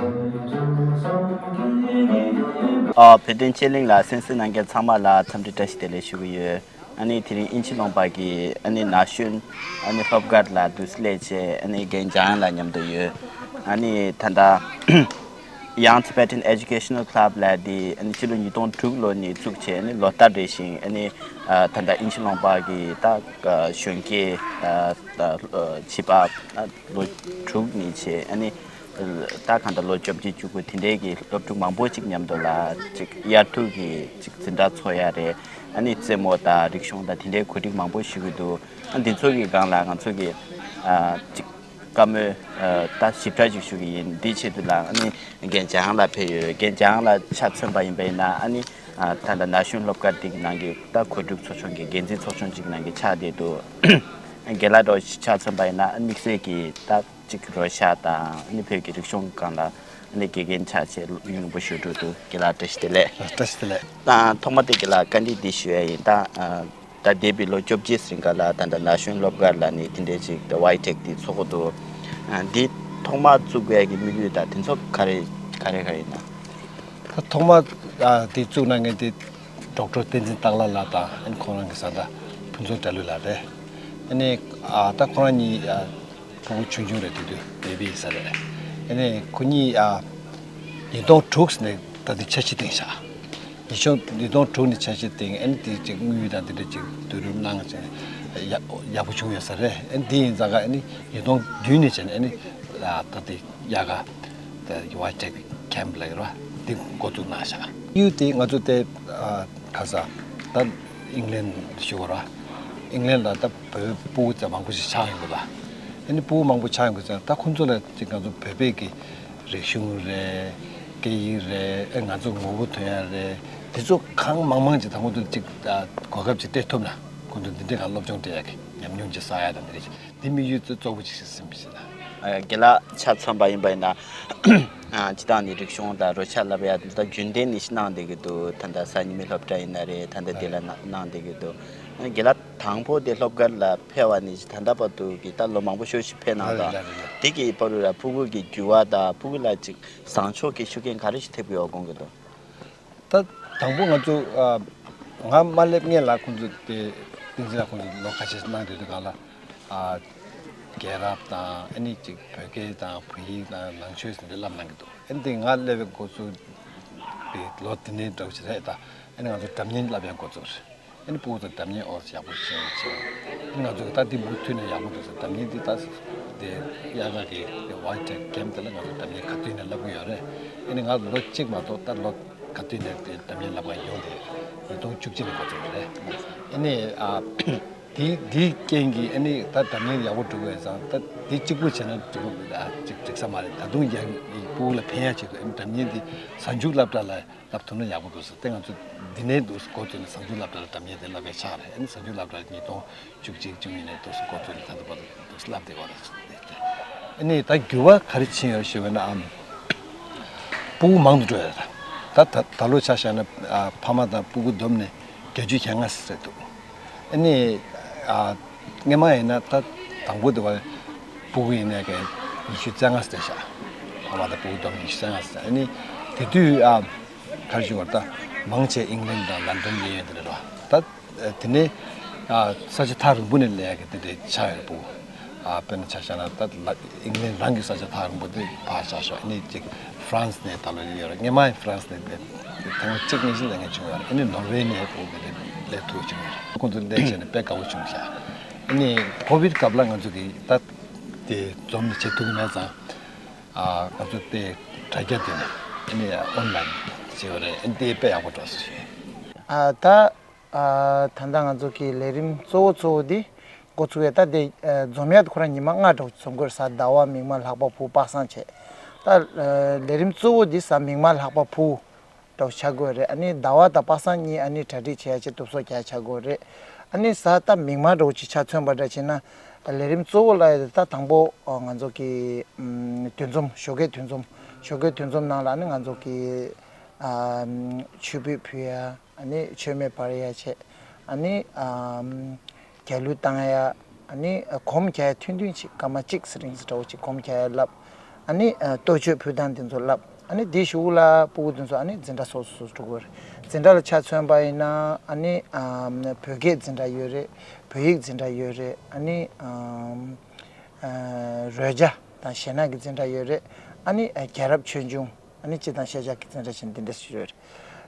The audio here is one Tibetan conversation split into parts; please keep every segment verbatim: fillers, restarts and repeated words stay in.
ཨ། བོད་དོན་ཆེད་གླེང་ལ་གསན་གཟིགས་གནང་མཁན་ཚང་མ་ལ་འཚམས་འདྲི་བཀྲ་ཤིས་བདེ་ལེགས་ཞུ་གི་ཡོད། ཨ་ནི་དེ་རིང་དབྱིན་ཇི་ལུང་པ་གི་ཨ་ནི་ན་གཞོན་ཨ་ནི་སློབ་སྒར་ལ་དུས་སླེབས་བྱས། ཨ་ནི་རྒན་འཇམ་དབྱངས་ལགས་མཉམ་དུ་ཡོད། ཨ་ནི་ད་ལྟ་Young Tibetan Educational Club ལབ་དེ་ཨ་ནི་ཕྱི་ལོ་ཉིས་སྟོང་དྲུག་ལོ་ནས་བཙུགས་བྱས། ཨ་ནི་ལོ་ལྟར་རེ་བཞིན་ཨ་ནི་ད་ལྟ་དབྱིན་ཇི་ལུང་པ་གི་ད་གཞོན་སྐྱེས་ད་བྱིས་པ་ལོ་དྲུག་ནས་བྱས། ཨ་ནི་ད་གང་ལྟར་ལོ་བཅོ་བརྒྱད་བཅུ་དགུ་དེ་འདྲའི་གི་སློབ་ཕྲུག་མང་པོ་ཅིག་མཉམ་དུ་ལ་ཅིག་དབྱར་ཐུག་གི་ཅིག་འཛིན་གྲྭ་འཚོགས་ཡ་རེད། ཨ་ནི་རྩེད་མོ་དང་རིག་གཞུང་དང་དེ་འདྲའི་གོ་སྒྲིག་མང་པོ་ཞུ་གི་འདུག་ཨ་འདི་ཚོ་གི་སྒང་ལ་ང་ཚོ་གི་ཨ་ཅིག་བཀའ་མོལ་ཨ་ད་ཞིབ་ཕྲ་ཅིག་ཞུ་གི་ཡིན། འདིའི་ཆེད་དུ་ལ་ཨ་ནི་རྒན་འཇམ་དབྱངས་ལགས་ཕེབས་ཡོད། རྒན་འཇམ་དབྱངས་ལགས་ཆ་མཚོན་པ་ཡིན་པ་ཡིན་ན། ཨ་ནི་ཨ་ད་ལྟ་ན་གཞོན་སློབ་སྒར་འདི་གི་ནང་གི་ད་གོ་སྒྲིག་ཚོགས་ཆུང་གི་འགན་འཛིན་ཚོགས་ཆུང་ཅིག་ནང་གི་ཆགས་བསྡད་འདུག་རྒན་ལགས་འདྲ་བོ་ཆ་མཚོན་པ་ཡིན་ན། ཨ་དམིགས་བསལ་གྱི་ད་གཅིག་རོལ་ཆ་དང་ཨ་ནི་བོད་ཀྱི་རིག་གཞུང་སྒང་ལ་ཨ་ནི་དགེ་རྒན་ཆགས་བྱས་ཡུན་རིང་པོ་བཞུགས་འགྲོ་འདུག་རྒན་ལགས་བཀྲ་ཤིས་བདེ་ལེགས། བཀྲ་ཤིས་བདེ་ལེགས། ད་ཐོག་མ་དེ་རྒན་ལགས་བཀའ་འདྲི་འདི་ཞུ་ཡ་ཡིན། ད་ཨ་ད་འདས་པའི་ལོ་བཅོ་བརྒྱད་རིང་ག་ལ་ད་ལྟ་ན་གཞོན་སློབ་སྒར་ལ་ནི་དེ་འདྲའི་ཅིག་ད་ཝའི་ཊེག་འདི་ཚོགས་འདུ་ཨ་འདི་ཐོག་མ་བཙུགས་པའི་གི་དམིགས་ཡུལ་དང་དེ་ཚོ་ག་རེ་ག་རེ་ག་རེ་ཡིན་ན། ད་ཐོག་མ་ཨ་དེ་བཙུགས་གནང་མཁན་དེ་ཌོག་ཊར་བསྟན་འཛིན་སྟག་ལྷ་ལགས་དང་ཨ་ནི་ཁོང་རང་གི་བཟའ་ཟླ་ཕུན་ཚོགས་སྒྲོལ་ལགས་རེད། ཨ་ནི་ཨ་ད་ཁོང་རང་གཉིས་ཨ་ཕྲུ་གུ་ཆུང་ཆུང་རེད། དེ་དུས་བེ་བི་ཡིན་ས་རེད། ཨ་ནི་ཁོ་གཉིས་ཨ་ཉིས་སྟོང་དྲུག་ནས་ད་དེ་འཆར་གཞི་བཏིང་བཞག་ཉིས་སྟོང་ཉིས་སྟོང་དྲུག་ནས་འཆར་གཞི་བཏིང་། ཨ་ནི་དེ་ཅིག་དངུལ་དང་དེ་འདྲ་ཅིག་བསྡུ་རུབ་གནང་བྱས་ཡག་ཡག་པོ་བྱུང་ཡོད་ས་རེད། ཨ་ནི་དེ་ཡིན་ཙང་ཀ་ཨ་ནི་ཉིས་སྟོང་བདུན་ནས་བྱས་ནས་ཨ་ནི་ད་དེ་དབྱར་ཁ་དེ་ཝའི་ཊེག་ཁེམ་ལབ་ཀྱི་རེད་པ། དེ་འགོ་བཙུགས་གནང་བཞག་དབྱིན་ཇི་དེ་ང་ཚོ་དེ་ཨ་ག་ས་ད་ཨིང་ལན་ཞུ་དགོས་རེད་པ། ཨིང་ལན་ལ་ད་བོད་ཕྲུ་གུ་ཚོ་མང་པོ་ཞིག་ཆགས་ཡོང་གི་རེད་པ། ཨ་ནི་ཕྲུ་གུ་མང་པོ་ཆགས་ཡོང་གི་ཚེ་ད་ཁོང་ཚོ་ལ་ཅིག་ང་ཚོ་བོད་པའི་གི་རིག་གཞུང་རེད། སྐད་ཡིག་རེད། ཨེ་ང་ཚོ་ངོ་བོ་ཐོན་ཡ་རེད། དེ་ཚོ་གང་མང་མང་ཅིག་ད་ཁོང་ཚོ་ཅིག་ཨ་གོ་སྐབས་ཅིག་སྤྲད་ཐུབ་ན། ཁོང་ཚོ་འདི་འདྲའི་གང་སློབ་སྦྱོང་སྤྲད་ཡ་གི་ཉམས་མྱོང་ཅིག་བསགས་ཡ་དང་། འདི་རེད། འདི་དམིགས་ཡུལ་གཙོ་བོ་ཅིག་ཟིན་པ་ཞིག་ལ། ཨ་རྒན་ལགས་ཆ་མཚོན་པ་ཡིན་པ་ཡིན་ན། ཨ་སྤྱིར་བཏང་ནས་རིག་གཞུང་དང་རོལ་ཆ་བསླབ་ཡ་འདི་ལྟར་རྒྱུན་ལྡན་ནས་ཤིག་གནང་བསྡད་ཀྱི་འདུག་ད་ལྟ་གཟའ་ཉི་མའི་སློབ་གྲྭ་ཡིན་ན་རེད། ད་ལྟ་འདི་ལ་གནང་བསྡད་ཀྱི་འདུག་ཨ་རྒན་ལགས་དང་པོ་དེ་སློབ་སྒར་ལ་ཕེབས་པ་ནས་ད་ལྟ་བར་དུ་གི་ད་ལོ་མང་པོ་ཞེ་པོ་ཞིག་ཕེབས་གནང་། ད་དེ་གི་བར་དུ་ལ་ཕྲུ་གུ་གི་འགྱུར་བ་དང་ཕྲུ་གུ་ལ་ཅིག་བཟང་ཕྱོགས་ཀྱི་ཤུགས་རྐྱེན་ག་རེ་ཞིག་ཐེབས་ཀྱི་ཡོད་དགོངས་ཀྱི་འདུག་ད་དང་པོ་ང་ཚོ་ཨ་ང་མ་སླེབས་སྔོན་ལ་ཁོང་ཚོ་དེ་བསྟན་འཛིན་ལགས་ཁོང་ཚོ་ལོ་ཁ་ཤས་གནང་བསྡད་དུས་སྒང་ལ་ཨ་རྒྱལ་རབས་དང་ཨ་ནི་ཅིག་བོད་སྐད་དང་བོད་ཡིག་དང་ནང་ཆོས་ཟེར་འདི་བསླབ་གནང་གི་འདུག་ཨ་ནི་དེ་ང་སླེབས་པའི་འགོ་ཚུགས་པའི་ལོ་དེ་ནས་འདྲ་བོ་ཞིག་རེད། ད་ཨ་ནི་ང་ཚོ་སྒྲ་སྙན་བསླབ་ཡ་འགོ་ཚུགས་རེད། ཨ་ནི་ཕྲུ་གུ་ཚོ་སྒྲ་སྙན་ཨོ་ཡག་པོ་ཤེས་ཤེས། ཨ་ནི་ང་ཚོ་གི་ད་འདི་མུ་མཐུད་ནས་ཡག་པོ་འདུག་ཟེར། སྒྲ་སྙན་འདི་ད་དེ་དབྱར་ཁ་གི་དེ་ཝའི་ཊེག་ཁེམ་དེ་ལ་ང་ཚོ་སྒྲ་སྙན་ག་དུས་ནས་བསླབ་གི་ཡོད་རེད། ཨ་ནི་ང་ལོ་གཅིག་མ་གཏོགས་ད་ལོ་ག་དུས་ནས་དེ་སྒྲ་སྙན་བསླབ་ག་ཡོང་དེ་ཉིས་སྟོང་བཅུ་གཅིག་ནས་འགོ་བཙུགས་པ་རེད། ཨ་ནི་ཨ་དེ་དེའི་རྐྱེན་གྱིས་ཨ་ནི་ད་སྒྲ་སྙན་ཡག་པོ་འགྲོ་གི་ཡོད་ཙང་ད་དེ་གཅིག་པུ་བྱས་ན་འགྲིག་གི་ཨ་ཅིག་འགྲིག་ས་མ་རེད། ད་དུང་ཡང་ཕྲུ་གུ་ལ་ཕན་ཡ་ཆེད་དུ་ཨ་ནི་སྒྲ་སྙན་འདི་གཟའ་མཇུག་སློབ་གྲྭ་ལ་བསླབ་ཐུབ་ན་ཡག་པོ་འདུག་ཟེར། དེ་ང་ཚོ་འདི་ནས་འདུག་འགོ་བཙུགས་ནས་གཟའ་མཇུག་སློབ་གྲྭ་ལ་སྒྲ་སྙན་དེ་བསླབ་པའི་ཆ་རེད། ཨ་ནི་གཟའ་མཇུག་སློབ་གྲྭ་ཉིས་སྟོང་བཅུ་གཅིག་བཅུ་གཉིས་ནས་འདུག་འགོ་བཙུགས་ནས་ད་ལྟ་བར་དུ་འདུག་བསླབ་བསྡད་ཡོད་རེད། ཨ་ནི་ད་འགྱུར་བ་ག་རེ་ཕྱིན་ཡོད་ཞུས་པ་ན་ཨམ་ཕྲུ་གུ་མང་དུ་འགྲོ་ཡོད་རེད། ད་ད་ད་ལོ་ཆ་བཞག་ན་ཨ་ཕ་མ་དང་ཕྲུ་གུ་བསྡོམས་ནས་བརྒྱད་ཅུ་གྱ་ལྔ་ཟེར་འདུག་ཨ་ནི་ཨ་སྔོན་མ་ཡིན་ན་ད་དང་པོ་དེ་བར་ཕྲུ་གུ་ཡིན་ནའི་གི་ཉི་ཤུ་རྩ་ལྔ་ཟེར་བཞག་ཕ་མ་དང་ཕྲུ་གུ་བསྡོམས་ཉི་ཤུ་རྩ་ལྔ་ཟེར། ཨ་ནི་དེ་དུས་ཨ་ག་རེ་ཞུ་དགོས་རེད། ད་མང་ཆེ་ཨིང་ལན་དང་ལན་ཌན་གྱི་གཡས་གཡོན་དེ་རེད་རོ། ད་དེ་ནས་ཨ་ས་ཆ་ཐག་རིང་པོ་ནས་སླེབས་ཡག་གི་དེ་འདྲའི་ཆགས་ཡོད་རེད། ཕྲུ་གུ་ཨ་དཔེར་ན་ཆ་བཞག་ན་ད་ལ་ཨིང་ལན་རང་གི་ས་ཆ་ཐག་རིང་པོ་དེ་ཕར་བཞག་ཤོག་ཨ་ནི་ཅིག་ཧྥ་རན་སི་ནས་ད་ལོ་སླེབས་ཡོད་རེད། སྔོན་མ་ཧྥ་རན་སི་ནས་སླེབས་ཐེངས་མ་གཅིག་གཉིས་ཤིག་སླེབས་མཁན་བྱུང་ཡོད་རེད། ཨ་ནི་ནོར་ཝེ་ནས་ཕྲུ་གུ་དེ་འདྲ་སླེབས་ཐུབ་བྱུང་ཡོད་རེད། ཁོང་ཚོ་འདིར་བྱས་ནས་དཔེ་དགའ་བོ་བྱུང་ཤག་ཨ་ནི་ཀོ་བིད་སྐབས་ལ་ང་ཚོ་གིས་ད་དེ་འཛོམས་ནས་བྱེད་ཐུབ་ཀྱི་མེད་ཙང་། ཨ་ང་ཚོ་དེ་དྲ་རྒྱ་དེ་ནས་ཨ་ནི་ཨོན་ལན་བྱས་པ་རེད། ཨ་ནི་དེ་དཔེ་ཡག་པོ་འགྲོ་སོང་ཞེས། ཨ་ད་ཨ་ད་ལྟ་ང་ཚོ་གི་ལས་རིམ་གཙོ་བོ་གཙོ་བོ་འདི་འགོ་ཚུགས་ཡས་ད་དེ་ཨ་འཛོམས་ཡས་ཁོ་རང་ཉི་མ་ལྔ་འདྲ་བོ་འཛོམས་དགོས་རེད། གཟའ་ཟླ་བ་མིག་དམར་ལྷག་པ་བོད་པ་སངས་བྱས། ད་ཨ་ལས་རིམ་གཙོ་བོ་འདི་གཟའ་མིག་དམར་ལྷག་པ་བོད་འདྲ་བོ་ཆགས་དགོས་རེད། ཨ་ནི་ཟླ་བ་དང་པ་སངས་གཉིས་ཨ་ནི་གྲ་སྒྲིག་བྱེད་ཡ་ཆེད་སྟོབས་གསོ་རྒྱག་ཆགས་དགོས་རེད། ཨ་ནི་གཟའ་ད་མིག་དམར་འདྲ་བོ་ཅིག་ཆ་མཚོན་པ་འདྲ་བྱས་ན་ལས་རིམ་གཙོ་བོ་ལ་ད་དང་པོ་ང་ཚོ་གི་ཨམ་འདུ་འཛོམས་ཞོགས་ཀའི་འདུ་འཛོམས་ཞོགས་ཀའི་འདུ་འཛོམས་ནང་ལ་ཨ་ནི་ང་ཚོ་གི་ཨམ་ཆུ་ཕུད་ཕུལ་ཡ་ཨ་ནི་མཆོད་མེ་སྦར་ཡ་བྱས། ཨ་ནི་ཨམ་རྒྱ་གླུ་བཏང་ཡ། ཨ་ནི་སྒོམ་རྒྱག་ཡ་ཐུང་ཐུང་ཅིག་སྐར་མ་གཅིག་ཙམ་རིང་ཙམ་འདྲ་བོ་ཅིག་སྒོམ་རྒྱག་ཡ་ལབ། ཨ་ནི་ཨ་ལྟོ་ཆས་ཕུལ་སྟངས་དེ་ཚོ་བསླབ། ཨ་ནི་དེའི་གཞུག་ལ་སྤུ་གུ་དེ་ཚོ་ཨ་ནི་འཛིན་གྲྭ་སོ་སོ་སོ་སོ་འགྲོ་གི་ཡོད་རེད། འཛིན་གྲྭ་ལ་ཆ་མཚོན་པ་ཡིན་ན་ཨ་ནི་ཨམ་བོད་སྐད་འཛིན་གྲྭ་ཡོད་རེད། བོད་ཡིག་འཛིན་གྲྭ་ཡོད་རེད། ཨ་ནི་ཨམ་ཨ་རོལ་ཆ་དང་གཞས་སྣག་གི་འཛིན་གྲྭ་ཡོད་རེད། ཨ་ནི་ཨ་རྒྱལ་རབས་ཆོས་འབྱུང་། ཨ་ནི་སྤྱིར་བཏང་ཤེས་བྱ་སྐད་འཛིན་གྲྭ་ཆེན་འདི་འདྲ་ཞིག་ཡོད་རེད།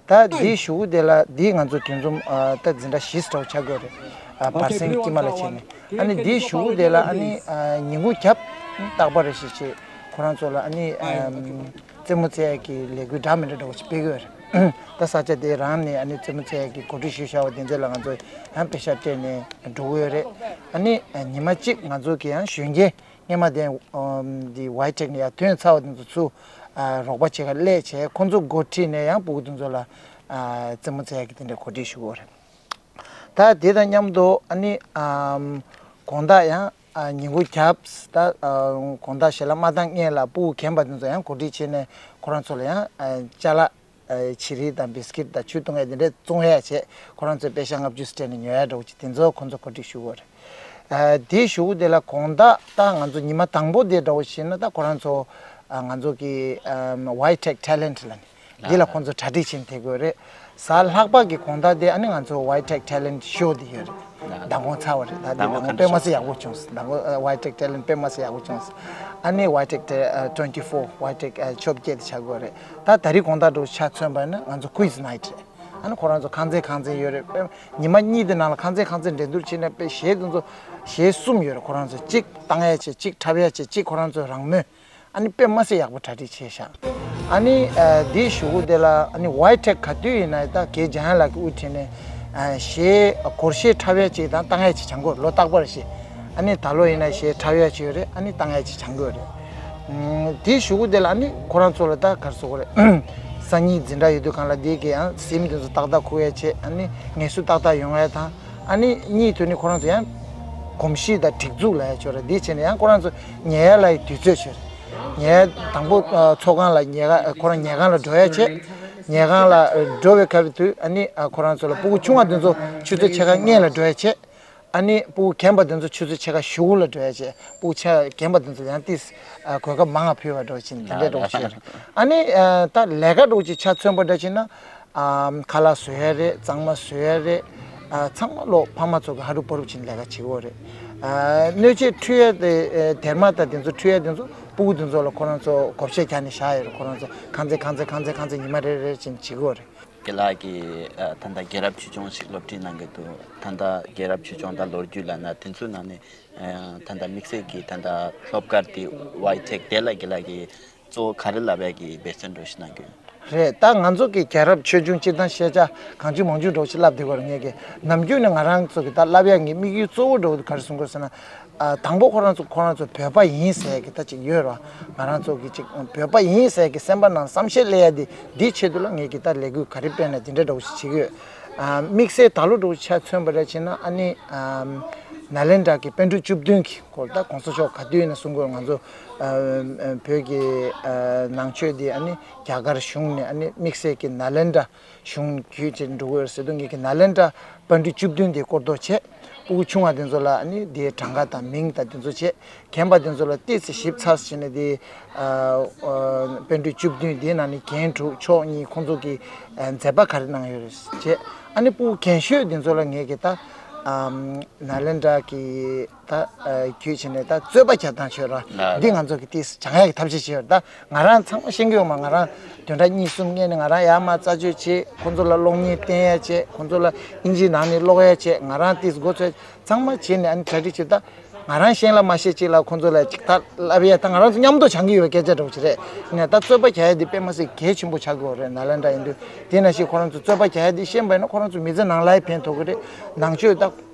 ད་འདིའི་གཞུག་གུ་དེ་ལ་འདིའི་ང་ཚོ་དུས་འཛོམས་ཨ་ད་འཛིན་གྲྭ་བཞི་འདྲ་བོ་ཆགས་ཀྱི་ཡོད་རེད། ཨ་བར་གསེང་དཀྱིལ་མ་ལ་བྱས་ནས། ཨ་ནི་འདིའི་གཞུག་གུ་དེ་ལ་ཨ་ནི་ཨ་ཉིན་གུང་རྒྱབ་རྟག་པར་རེ་ཞིག་བྱས་ཁོ་རང་ཚོ་ལ་ཨ་ནི་ཨམ་རྩེད་མོ་རྩེ་ཡག་གི་ལས་འགུལ་འདྲ་མི་འདྲ་འདྲ་བོ་ཞིག་སྤེལ་གྱི་ཡོད་རེད། ད་ས་ཆ་དེ་རང་ནས་ཨ་ནི་རྩེད་མོ་རྩེ་ཡག་གི་གོ་སྒྲིག་ཞུས་བཞག་པ་དེ་ཚོ་ལ་ང་ཚོ་ཡང་པེ་ཤག་སྤྲད་ནས་འགྲོ་གི་ཡོད་རེད། ཨ་ནི་ཨ་ཉི་མ་གཅིག་ང་ཚོ་གི་ཡང་གཞོན་སྐྱེས། སྔས་མ་དེ་ཨམ་འདི་ཝའི་ཊེག་ནས་ཡར་ཐོན་ཚར་བ་དེ་ཚོ་ཚུར་ཨ་རོགས་པ་བྱེད་ག་སླེབས་བྱས་ཁོང་ཚོ་འགོ་ཁྲིད་ནས་ཡང་སྤུ་གུ་དེ་ཚོ་ལ་ཨ་རྩེད་མོ་རྩེ་ཡག་གི་དེ་འདྲའི་གོ་སྒྲིག་ཞུ་གི་ཡོད་རེད། ད་དེ་དང་མཉམ་དུ་ཨ་ནི་ཨམ་དགོང་དག་ཡང་ཨ་ཉིན་གུང་རྒྱབ་ད་ཨ་དགོང་དག་ཞལ་ལག་མ་བཏང་སྔོན་ལ་སྤུ་གུ་རྒན་པ་དེ་ཚོ་ཡང་གོ་སྒྲིག་བྱས་ནས་ཁོ་རང་ཚོ་ལ་ཡང་ཨ་ཅ་ལག་ཨ་བྱི་རིལ་དང་བིས་ཀིཊ་དང་ཆུ་བཏུང་ཡ་དེ་འདྲས་བཙོང་ཡ་བྱས་ཁོ་རང་ཚོས་པེ་ཤ་ལྔ་བཅུ་སྤྲད་ནས་ཉོ་ཡ་འདྲ་བོ་ཅིག་དེ་ཚོ་ཁོ་ཚོ་གོ་སྒྲིག་ཞུ་གི་ཡོད་རེད། ཨ་དེའི་གཞུག་གུ་དེ་ལ་དགོང་དག་ད་ང་ཚོ་ཉི་མ་དང་པོ་དེ་འདྲ་བོ་བྱས་ན་ད་ཁོ་རང་ཚོ་ཨ་ང་ཚོ་གི་ཨམ་ཝའི་ཊེག་ཊེ་ལེན་ཊི་ལ་ནི་འདི་ལ་ཁོ་ཚོ་གྲ་སྒྲིག་བྱས་ནས་ཕེབས་ཀྱི་ཡོད་རེད། གཟའ་ལྷག་པ་གི་དགོང་དག་དེ་ཨ་ནི་ང་ཚོ་ཝའི་ཊེག་ཊེ་ལེན་ཊི་ཤོ་དེ་ཡོད་རེད། མདང་དགོང་ཚར་བ་རེད། ད་དེ་མདང་དགོང་དཔེ་མ་སྲིད་ཡག་པོ་བྱུང་སོང་། མདང་དགོང་ཝའི་ཊེག་ཊེ་ལེན་ཊི་དཔེ་མ་སྲིད་ཡག་པོ་བྱུང་སོང་། ཨ་ནི་ཝའི་ཊེག་ཊེ་ཨ་ཊུ་ཝེན་ཊི་ཕོར་ཝའི་ཊེག་ཨ་བཅོ་བརྒྱད་དེ་ཆགས་ཀྱི་ཡོད་རེད། ད་ད་རེས་དགོང་དག་འདྲ་བོ་ཆ་མཚོན་པ་ཡིན་ན་ང་ཚོ་ཀུའི་ཛི་ནའིཊ་རེད། ཨ་ནི་ཁོ་རང་ཚོ་ཁང་ཚན་ཁང་ཚན་ཡོད་རེད། དཔེ་ཉི་མ་གཉིས་དེ་ནང་ལ་ཁང་ཚན་ཁང་ཚན་འགྲན་བསྡུར་བྱས་ནས་དཔེ་གཞས་དེ་ཚོ་གཞས་གསུམ་ཡོད་རེད། ཁོ་རང་ཚོ་གཅིག་བཏང་ཡ་བྱས་གཅིག་འཁྲབ་ཡ་བྱས་གཅིག་ཁོ་རང་ཚོའི་རང་མོས། ཨ་ནི་དཔེ་མ་སྲིད་ཡག་པོ་གྲ་སྒྲིག་བྱས་ཤག་ཨ་ནི་ཨ་འདིའི་གཞུག་གུ་དེ་ལ་ཨ་ནི་ཝའི་ཊེག་ག་དུས་ཡིན་ན་ད་གེ་འཇམ་དབྱངས་ལགས་ཀྱི་དབུ་ཁྲིད་ནས་ཨ་གཞས་སྒོར་གཞས་འཁྲབ་ཡ་གཅིག་དང་བཏང་ཡ་གཅིག་སྦྱང་དགོས། ལོ་རྟག་པར་བཞིན། ཨ་ནི་ད་ལོ་ཡིན་ན་གཞས་འཁྲབ་ཡ་གཅིག་ཡོད་རེད། ཨ་ནི་བཏང་ཡ་གཅིག་སྦྱང་དགོས་རེད། ཨུམ། དེའི་གཞུག་གུ་དེ་ལ་ཨ་ནི་ཁོ་རང་ཚོ་ལ་ད་ག་རེ་ཟེར་དགོས་རེད། སང་ཉིན་འཛིན་གྲྭ་ཡོད་དུས་སྒང་ལ་དེ་གི་ཡང་གཟིམ་དེ་ཚོ་ཏག་ཏག་ཁུག་ཡ་བྱས། ཨ་ནི་ངལ་གསོ་ཏག་ཏག་ཡོང་ཡ་དང་། ཨ་ནི་གཉིས་དོན་ནི་ཁོ་རང་ཚོ་ཡང་གོམས་གཤིས་དང་སྒྲིག་འཛུགས་ལབ་ཡ་ཅིག་ཡོད་རེད། དེ་བྱས་ནས་ཡང་ཁོ་རང་ཚོ་ཉལ་ཡ་ལ་ཡི་དུས་ཚོད་ཅིག་ཡོད་རེད། ཉལ་དང་པོ་ཨ་ཚོགས་ཁང་ལ་ཉལ་ཁ་ཁོ་རང་ཉལ་ཁང་ལ་འགྲོ་ཡ་བྱས། ཉལ་ཁང་ལ་ཨ་འགྲོ་བའི་སྐབས་དུས་ཨ་ནི་ཨ་ཁོ་རང་ཚོ་ལ་སྤུ་གུ་ཆུང་བ་དེ་ཚོ་ཆུ་ཚོད་ཕྱེད་ཀ་སྔོན་ལ་འགྲོ་ཡ་བྱས། ཨ་ནི་སྤུ་གུ་རྒན་པ་དེ་ཚོ་ཆུ་ཚོད་ཕྱེད་ཀ་གཞུག་གུ་ལ་འགྲོ་ཡ་བྱས། སྤུ་གུ་ཆེ་རྒན་པ་དེ་ཚོ་ཡང་ཏིས་ཨ་གོ་སྐབས་མང་ང་ཕུལ་བ་འདྲ་བོ་ཅིག་དེ་འདྲ་འདྲ་བོ་ཅིག་ཡོད་རེད། ཨ་ནི་ཨ་ད་ལས་ཀ་འདྲ་བོ་ཅིག་ཆ་མཚོན་པ་འདྲ་བྱས་ན། ཨམ་ཁ་ལག་བཟོ་ཡ་རེད། གཙང་མ་བཟོ་ཡ་རེད། ཨ་ཚང་མ་ལོ་ཕ་མ་ཚོ་གི་ཧ་རུ་པ་རུབ་ཅིག་ལས་ཀ་བྱེད་ཀྱི་ཡོད་རེད། ཨ་སྣོད་ཆས་འཁྲུད་ཡ་དེ་ཨ་སྡེར་མ་དང་དེ་ཚོ་འཁྲུད་ཡ་དེ་ཚོ་སྤུ་གུ་དེ་ཚོ་ལ་ཁོ་རང་ཚོ་བགོ་བཤའ་རྒྱག་ནས་བཞག་ཡོད་རེད། ཁོ་རང་ཚོ་ཁང་ཚན་ཁང་ཚན་ཁང་ཚན་ཁང་ཚན་ཉི་མ་རེ་རེ་བྱས་ནས་བྱེད་ཀྱི་ཡོད་རེད། རྒན་ལགས་ཀྱིས་ཨ་ད་ལྟ་རྒྱལ་རབས་ཆོས་འབྱུང་ཞིག་སློབ་ཁྲིད་གནང་གི་འདུག་ད་ལྟ་རྒྱལ་རབས་ཆོས་འབྱུང་དང་ལོ་རྒྱུས་ལབ་ན་དེ་ཚོའི་ནང་ནས་ཨ་ད་ལྟ་དམིགས་བསལ་གྱིས་ད་ལྟ་སློབ་སྒར་དེ་ཝའི་ཊེག་དེ་ལ་རྒན་ལགས་ཀྱིས་གཙོ་བོ་ག་རེ་བསླབ་ཡག་གི་འབད་བརྩོན་འདྲ་བོ་ཞིག་གནང་གི་ཡོད། རེད། ད་ང་ཚོ་གི་རྒྱལ་རབས་ཆོས་འབྱུང་སྤྱིར་བཏང་ཤེས་བྱ་གང་བྱུང་མང་བྱུང་འདྲ་བོ་ཞིག་བསླབ་བསྡད་ཀྱི་ཡོད་རེད། ངས་ཀྱི་ནམ་རྒྱུན་ནས་ང་རང་ཚོ་གི་ད་བསླབ་ཡག་གི་དམིགས་ཡུལ་གཙོ་བོ་འདྲ་བོ་ག་རེ་གསུང་དགོས་ཟེར་ན། ཨ་དང་པོ་ཁོ་རང་ཚོ་ཁོ་རང་ཚོ་བོད་པ་ཡིན་ཟེར་གི་ད་ཅིག་ཡོད་ར། ང་རང་ཚོ་གི་ཅིག་བོད་པ་ཡིན་ཟེར་གི་སེམས་པ་ནང་བསམ་ཤེས་སླེབས་ཡ་དེ་འདིའི་ཆེད་དུ་ལ་ངས་ཀྱི་ད་ལས་འགུལ་ག་རེ་སྤེལ་ན་དེ་འདྲ་འདྲ་བོ་ཞིག་བྱེད་ཀྱི་ཡོད། ཨ་དམིགས་བསལ་ད་ལོ་འདྲ་བོ་ཆ་མཚོན་པ་རེད་བྱས་ན་ཨ་ནི་ཨ་ནཱ་ལེནྡྲ་གི་པཎ་གྲུབ་བཅུ་བདུན་གྱི་སྐོར་ད་གོང་ས་མཆོག་ག་དུས་ཡིན་ན་གསུང་དགོས། ང་ཚོ་ཨ་ཨ་བོད་ཀྱི་ཨ་ནང་ཆོས་འདི་ཨ་ནི་རྒྱ་གར་གཞུང་ནས་ཨ་ནི་དམིགས་བསལ་གྱི་ནཱ་ལེནྡྲ་གཞུང་བརྒྱུད་ཅིག་འགྲོ་གི་ཡོད་ཟེར་དུས་ངེད་ཀྱི་ནཱ་ལེནྡྲ་པཎ་གྲུབ་བཅུ་བདུན་དེ་སྐོར་རྟོགས་བྱས། སྤུ་གུ་ཆུང་བ་དེ་ཚོ་ལ་ཨ་ནི་དེའི་གྲངས་ཀ་དང་མིང་དང་དེ་ཚོ་བྱས། རྒན་པ་དེ་ཚོ་ལ་ཏོག་ཙམ་ཞིབ་ཚགས་བྱས་ནས་དེ་ཨ་ཨ་པཎ་གྲུབ་བཅུ་བདུན་དེའི་ནང་ནས་རྒྱན་དྲུག་མཆོག་གཉིས་ཁོང་ཚོ་གི་ཨ་མཛད་པ་ག་རེ་གནང་ཡོད་རེད་བྱས། ཨ་ནི་སྤུ་གུ་རྒན་ཤོས་དེ་ཚོ་ལ་ངེད་ཀྱི་ད་ཨམ་ནཱ་ལེནྡྲ་གི་ད་ཨ་བརྒྱུད་བྱས་ནས་ད་རྩོད་པ་རྒྱག་སྟངས་ཤོད་ར། ལགས། འདི་ང་ཚོ་གི་ཏིས་སྦྱང་ཡག་གི་ཐབས་ཤེས་བྱས་ཡོད། ད་ང་རང་ཚང་མ་ཤེས་ཀྱི་ཡོད་མ། ང་རང་བདུན་ཕྲག་གཉིས་གསུམ་སྔོན་ནས་ང་རང་ཡར་མར་རྩད་གཅོད་བྱས། ཁོང་ཚོ་ལ་གློག་བརྙན་བསྟན་ཡ་བྱས། ཁོང་ཚོ་ལ་ཨིན་ཇིའི་ནང་ནས་ཀློག་ཡ་བྱས། ང་རང་ཏིས་མགོ་ཚོས་ཚང་མ་བྱས་ནས་ཨ་ནི་གྲ་སྒྲིག་བྱས། ད་ང་རང་གཞན་ལ་མ་བཤད་ཅིག་ལ་ཁོང་ཚོ་ལ་ཅིག་ད་བསླབ་ཡ་ད་ང་རང་ཚོ་མཉམ་དུ་སྦྱང་གི་ཡོད་པའི་སྐད་ཆ་འདྲ་བོ་ཞིག་རེད། ནས་ད་རྩོད་པ་རྒྱག་ཡ་འདི་དཔེ་མ་སྲིད་གལ་ཆེན་པོ་ཆགས་ཀྱི་ཡོད་རེད། ནཱ་ལེནྡྲ་ཡིན་དུས་དེ་ནང་བཞིན་ཁོ་རང་ཚོ་རྩོད་པ་རྒྱག་ཡ་འདི་ཤེས་པ་ཡིན་ན་ཁོ་རང་ཚོ་མི་ཚེ་ནང་ལ་ཡང་ཕན་ཐོགས་ཀྱི་རེད། ནང་ཆོས་ད་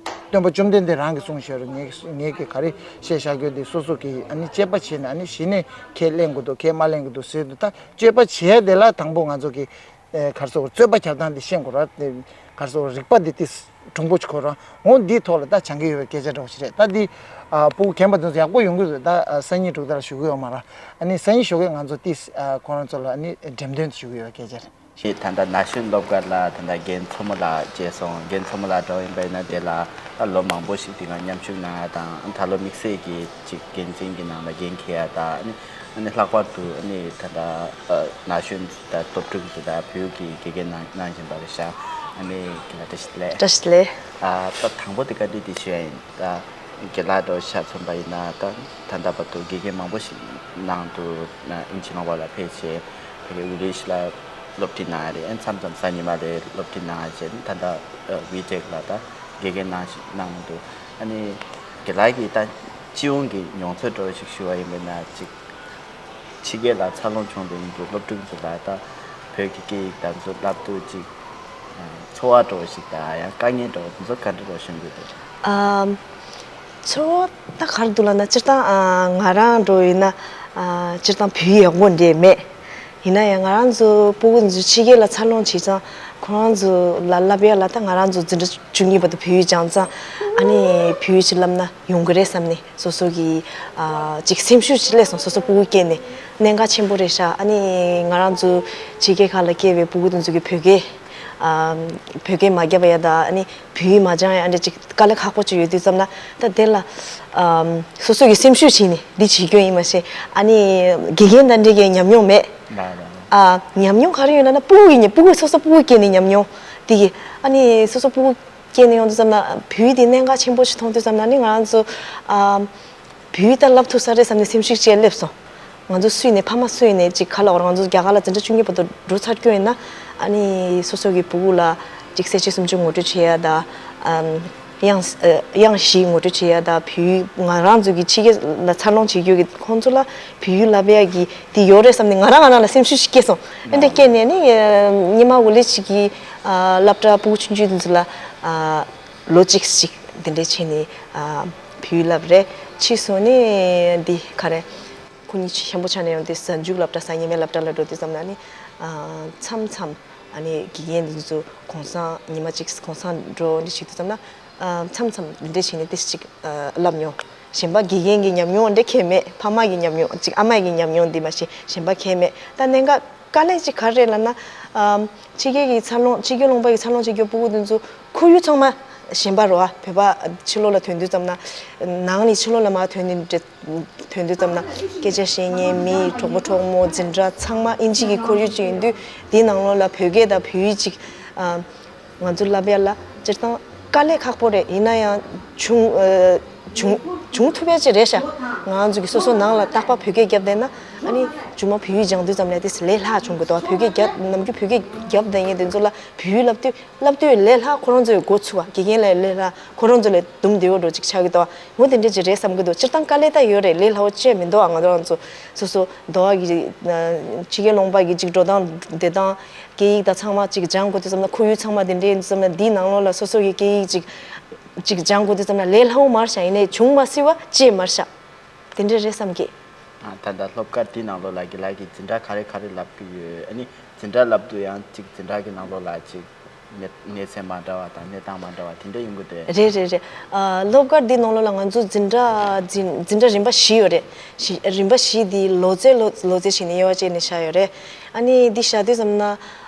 སྟོན་པ་བཅོམ་ལྡན་འདས་རང་གིས་གསུངས་བཞག་རེད། ངས་ངས་ཀྱི་ག་རེ་བཤད་བཞག་རྒྱུ་འདི་སོ་སོ་གིས་ཨ་ནི་དཔྱད་པ་བྱས་ནས་ཨ་ནི་གཞི་ནས་ཁས་ལེན་དགོས་འདུག་ཁས་མ་ལེན་དགོས་འདུག་ཟེར་དུས་ད་དཔྱད་པ་བྱས་དེ་ལ་དང་པོ་ང་ཚོ་གི་ཨེ་ག་རེ་ཟེར་རྩོད་པ་རྒྱག་སྟངས་འདི་ཤེས་དགོས་ར། དེ་ག་རེ་ཟེར་རིག་པ་འདི་ཏིས་གྲུང་པོ་ཅིག་དགོས་ར། འོ་འདིའི་ཐོག་ལ་ད་སྦྱང་གི་ཡོད་པའི་སྐད་ཆ་འདྲ་བོ་ཞིག་རེད། ད་འདི་ཨ་སྤུ་གུ་རྒན་པ་དེ་ཚོ་ཡག་པོ་ཡོང་གི་རེད། ད་ཨ་སང་ཉིན་དྲུག་ཟླ་ལ་ཞུ་གི་ཡོད་མ་ར། ཨ་ནི་སང་ཉིན་ཞོགས་ཀས་ང་ཚོ་ཏིས་ཨ་ཁོ་རང་ཚོ་ལ་ཨ་ནི་འགྲེམས་སྟོན་ཞུ་གི་ཡོད་པའི་སྐད་ཆ་རེད། ཞེས་ད་ལྟ་ན་གཞོན་སློབ་སྒར་ལ་ད་ལྟ་རྒན་མཚོ་མོ་ལགས་བཅས་སོང་། རྒན་མཚོ་མོ་ལགས་འདྲ་བོ་ཡིན་པ་ཡིན་ན་དེ་ལ་ད་ལོ་མང་པོ་ཞིག་དེ་སྒང་མཉམ་ཞུགས་གནང་ཡ་དང་། ད་ལོ་དམིགས་བསལ་གྱི་ཅིག་འགན་འཛིན་གྱི་ནང་ལ་འགན་འཁྱེར་ཡ་དང་། ཨ་ནི་ ཨ་ནི་ལྷག་པར་དུ་ཨ་ནི་ད་ལྟ་ཨ་ན་གཞོན་དང་སློབ་ཕྲུག་ཚོ་དང་བོད་ཀྱི་དགེ་རྒན་གནང་གནང་བཞིན་པ་རེད་ཤག་ཨ་ནི་དགེ་ལགས་བཀྲ་ཤིས་བདེ་ལེགས། བཀྲ་ཤིས་བདེ་ལེགས། ཨ་ད་དང་པོ་དེ་བཀའ་འདྲི་དེ་ཞུ་ཡ་ཡིན། ད་དགེ་ལགས་འདྲ་བོ་ཆ་མཚོན་པ་ཡིན་ན་ད་ད་ལྟ་བར་དུ་དགེ་རྒན་མང་པོ་ཞིག་ནང་དུ་ཨིན་ཇི་ནང་པ་ལ་ཕེབས་བྱས་ཕ་གི་ཨུ་རི་ཤི་ལ་སློབ་ཁྲིད་གནང་ཡ་རེད། ཨ་མཚམས་མཚམས་གཟའ་ཉི་མ་ལ་སློབ་ཁྲིད་གནང་ཡ་བྱས་ད་ལྟ་ཝི་ཊེག་ལ་ད་དགེ་རྒན་གནང་ཞིག་གནང་འདུག་ཨ་ནི་དགེ་ལགས་ཀྱིས་ད་སྤྱི་ཡོངས་ཀྱི་མྱོང་ཚོར་འདྲ་བོ་ཞིག་ཞུ་བ་ཡིན་པ་ན་ཅིག་ཕྱི་རྒྱལ་ལ་འཚར་ལོངས་བྱུང་བའི་ཡིན་གྱི་སློབ་ཕྲུག་ཚོ་ལ་ད་བོད་ཀྱི་སྐད་ཡིག་དང་ཚོ་བསླབ་དུས་ཅིག་ཚོར་བ་འདྲ་བོ་ཞིག་དང་ཡང་དཀའ་ངལ་འདྲ་བོ་དེ་ཚོ་ག་འདྲ་འདྲ་བོ་བྱུང་གི་འདུག་ཨམ། ཚོར་བ་ད་ག་རེ་འདུག་ལབ་ན་སྤྱིར་བཏང་ཨ་ང་རང་འདྲ་བོ་ཡིན་ན་ཨ་སྤྱིར་བཏང་བོད་ཡིག་ཡག་པོ་འདྲ་མེད། ཡིན་ན་ཡང་ང་རང་ཚོ་སྤུ་གུ་འདི་ཚོ་ཕྱི་རྒྱལ་ལ་འཚར་ལོངས་བྱས་ཙང་ཁོ་རང་ཚོ་ལ་བསླབ་ཡ་ལ་ད་ང་རང་ཚོ་འཛིན་གྲྭ་བཅུ་གཉིས་བར་དུ་བོད་ཡིག་སྦྱངས་ཙང་ཨ་ནི་བོད་ཡིག་ཅིག་བསླབ་ན་ཡོང་གི་རེད་བསམ་ནས་སོ་སོ་གི་ཨ་ཅིག་སེམས་ཤུགས་ཅིག་སླེབས་སོང་། སོ་སོ་སྤུ་གུ་སྐྱེས་ནས་གནད་འགག་ཆེན་པོ་རེད་ཤག་ཨ་ནི་ང་རང་ཚོ་ཕྱི་རྒྱལ་ཁག་ལ་སྐྱེས་པའི་སྤུ་གུ་དེ་ཚོ་གི་བོད་སྐད་ཨ་བོད་སྐད་མ་རྒྱབ་པ་ཡ་ད་ཨ་ནི་བོད་ཡིག་མ་སྦྱང་ཡ་ཨ་འདྲ་ཅིག་དཀའ་ལས་ཁག་པོ་ཅིག་ཡོད་དུས་ཙམ་ན་ད་དེ་ལ་ཨམ་སོ་སོ་གི་སེམས་ཤུགས་བྱས་ནས་འདི་བྱེད་རྒྱུ་ཡིན་མ་ཤེས། ཨ་ནི་དགེ་རྒན་དང་འདྲ་གི་ཉམས་མྱོང་མེད། ལགས་ལགས་ལགས། ཨ་ཉམས་མྱོང་ག་རེ་ཡོད་ན་ན་སྤུ་གུ་ཡིན་ནི་སྤུ་གུ་སོ་སོ་སྤུ་གུ་སྐྱེས་ནས་ཉམས་མྱོང་དེ་གི་ཨ་ནི་སོ་སོ་སྤུ་གུ་སྐྱེས་ནས་ཡོང་དུས་ཙམ་ན་བོད་ཡིག་དེ་གནད་འགག་ཆེན་པོ་ཞིག་མཐོང་དུས་ཙམ་ན་ནི་ང་རང་ཚོ་ཨ་བོད་ཡིག་ད་བསླབ་ཐུབ་ས་རེད་བསམ་ནས་སེམས་ཤུགས་ཅིག་སླེབས་སོང་། ང་ཚོ་སུ་ཡིན་ནས་ཕ་མ་སུ་ཡིན་ནས་ཅིག་ག་ལ་བར་ང་ཚོ་རྒྱ་གར་ལ་འཛིན་གྲྭ་བཅུ་གཉིས་བར་དུ་འགྲོ་ཚར་རྒྱུ་ཡིན་ན་ཨ་ནི་སོ་སོ་གི་སྤུ་གུ་ལ་ཅིག་གསལ་བྱེད་སུམ་ཅུ་ངོ་སྤྲོད་བྱེད་ཡ་ད་ཨམ། དབྱངས་ཨ་དབྱངས་བཞི་ངོ་སྤྲོད་བྱེད་ཡ་ད་བོད་ཡིག་ང་རང་ཚོ་གི་ཕྱི་རྒྱལ་ལ་འཚར་ལོངས་བྱེད་རྒྱུ་གི་ཁོང་ཚོ་ལ་བོད་ཡིག་བསླབ་ཡ་གི་དེ་ཡོད་རེད་བསམ་ནས་ང་རང་ང་རང་ལ་སེམས་ཤུགས་ཤིག་སྐྱེས་སོང་། ཨེ་འདྲ་སྐྱེས་ནས་ནི་ཉི་མ་འོ་ལེ་ཅིག་གི་སློབ་གྲྭ་སྤུ་གུ་ཆུང་ཆུང་དེ་ཚོ་ལ་ལོ་གཅིག་ཅིག་དེ་འདྲ་བྱས་ནས་བོད་ཡིག་བསླབ་རེད། ཕྱིས་སུ་ནི་འདི་ག་རེ་ཁོ་གཉིས་ཆེན་པོ་ཆགས་ནས་ཡོང་དུས་གཟའ་མཇུག་སློབ་གྲྭ་གཟའ་ཉི་མའི་སློབ་གྲྭ་ལ་འགྲོ་དུས་ཙམ་ན་ནི་མཚམས་མཚམས། ཨ་ནི་དགེ་རྒན་འདི་ཚོ་གུང་སེང་ཉི་མ་གཅིག་གུང་སེང་འགྲོ་འདི་བྱེད་དུས་ཙམ་ན་ཨ་མཚམས་མཚམས་འདི་འདྲས་བྱས་ནས་ཏིས་གཅིག་ཨ་བསླབ་མྱོང་། གཞན་པ་དགེ་རྒན་གྱི་ཉམས་མྱོང་འདྲ་གང་ཡང་མེད། ཕ་མ་གི་ཉམས་མྱོང་གཅིག་ཨ་མ་གི་ཉམས་མྱོང་འདི་མ་གཏོགས་གཞན་པ་གང་ཡང་མེད། ད་གནད་འགག་དཀའ་ལས་གཅིག་ག་རེ་རེད་ལབ་ན་ཨ་ཕྱི་རྒྱལ་གྱི་འཚར་ལོངས་ཕྱི་རྒྱལ་ལུང་པ་ཡི་འཚར་ལོངས་བྱེད་རྒྱུ་སྤུ་གུ་འདི་ཚོ་ཁོར་ཡུག་ཚང་མ་གཞན་པ་རེད་བ། བོད་པ་ཕྱི་ལོགས་ལ་ཐོན་དུས་ཙམ་ན་ནང་ནས་ཕྱི་ལོགས་ལ་མར་ཐོན་ནས་འདྲ། ཐོན་དུས་ཙམ་ན་སྐད་ཆ་བཤད་མཁན་མི་གྲོགས་པོ་གྲོགས་མོ་འཛིན་གྲྭ་ཚང་མ་ཨིན་ཇི་གི་ཁོར་ཡུག་ཅིག་ཡིན་དུས་དེའི་ནང་ལོགས་ལ་བོད་སྐད་དང་བོད་ཡིག་ཅིག་ཨ་ང་ཚོ་བསླབ་ཡ་ལ་སྤྱིར་བཏང་དཀའ་ལས་ཁག་པོ་རེད། ཡིན་ན་ཡང་བྱུང་ཨ་བྱུང་བྱུང་ཐུབ་ཡ་ཅིག་རེད་ཤག་ང་ཚོ་གི་སོ་སོ་ནང་ལ་རྟག་པར་བོད་སྐད་རྒྱབ་བསྡད་ན་ཨ་ནི་རྗེས་མ་བོད་ཡིག་སྦྱང་དུས་ཙམ་ལ་དེ་ལས་སླ་བྱུང་གི་འདུག་བོད་སྐད་རྒྱབ་ནམ་རྒྱུན་བོད་སྐད་རྒྱབ་བསྡད་མཁན་དེ་ཚོ་ལ་བོད་ཡིག་བསླབ་དུས། བསླབ་དུས་ལས་སླ་ཁོ་རང་ཚོའི་འགོ་ཚུགས་པ། དགེ་རྒན་ལས་ལས་སླ་ཁོ་རང་ཚོ་ལས་དུམ་བདེ་བོ་འགྲོ་ཅིག་ཆགས་ཀྱི་འདུག་ངོ་དེ་འདྲ་ཅིག་རེད་བསམ་གྱི་འདུག་སྤྱིར་བཏང་དཀའ་ལས་ད་ཡོད་རེད། ལས་སླ་བོ་ཅིག་མི་འདུག་ང་རང་ཚོ་སོ་སོ་འདོ་བ་གི་ཕྱི་རྒྱལ་ལུང་པ་གི་ཅིག་འགྲོ་སྟངས་བསྡད་སྟངས་སྐད་ཡིག་དང་ཚང་མ་ཅིག་སྦྱང་དགོས་དུས་ཙམ་ན་ཁོར་ཡུག་ཚང་མ་དེ་འདྲ་ཡིན་དུས་ཙམ་ན་འདིའི་ནང་ལོགས་ལ་སོ་སོ་གི་སྐད་ཡིག་ཅིག་ཅིག་སྦྱང་དགོས་དུས་ཙམ་ན་ལས་སླ་བོ་མ་རེད་ཤག་ཡིན་ནའི་བྱུང་མ་སྲིད་པ་ཅིག་མ་རེད་ཤག་དེ་འདྲ་རེད་བསམ་གྱི། ཨ་ད་ལྟ་སློབ་གྲྭ་འདི་ནང་ལོགས་ལ་དགེ་ལགས་ཀྱིས་འཛིན་གྲྭ་ག་རེ་ག་རེ་བསླབ་ཀྱི་ཡོད། ཨ་ནི་འཛིན་གྲྭ་བསླབ་དུས་ཡང་གཅིག་འཛིན་གྲྭ་གི་ནང་ལོགས་ལ་གཅིག་གནས་གནས་ཚད་མ་འདྲ་བ་དང་གནས་སྟངས་མ་འདྲ་བ་དེ་འདྲ་ཡོང་གི་འདུག་རེད་རེད་རེད། ཨ་སློབ་གྲྭ་འདི་ནང་ལོགས་ལ་ང་ཚོ་འཛིན་གྲྭ་འཛིན་འཛིན་གྲྭ་རིམ་པ་བཞི་ཡོད་རེད། བཞི་རིམ་པ་བཞི་འདི་ལོ་ཙཱ་ལོ་ལོ་ཙཱ་བྱས་ནས་དབྱེ་བ་བྱས་ནས་བཞག་ཡོད་རེད། ཨ་ནི་འདི་བཞག་དུས་ཙམ་ན་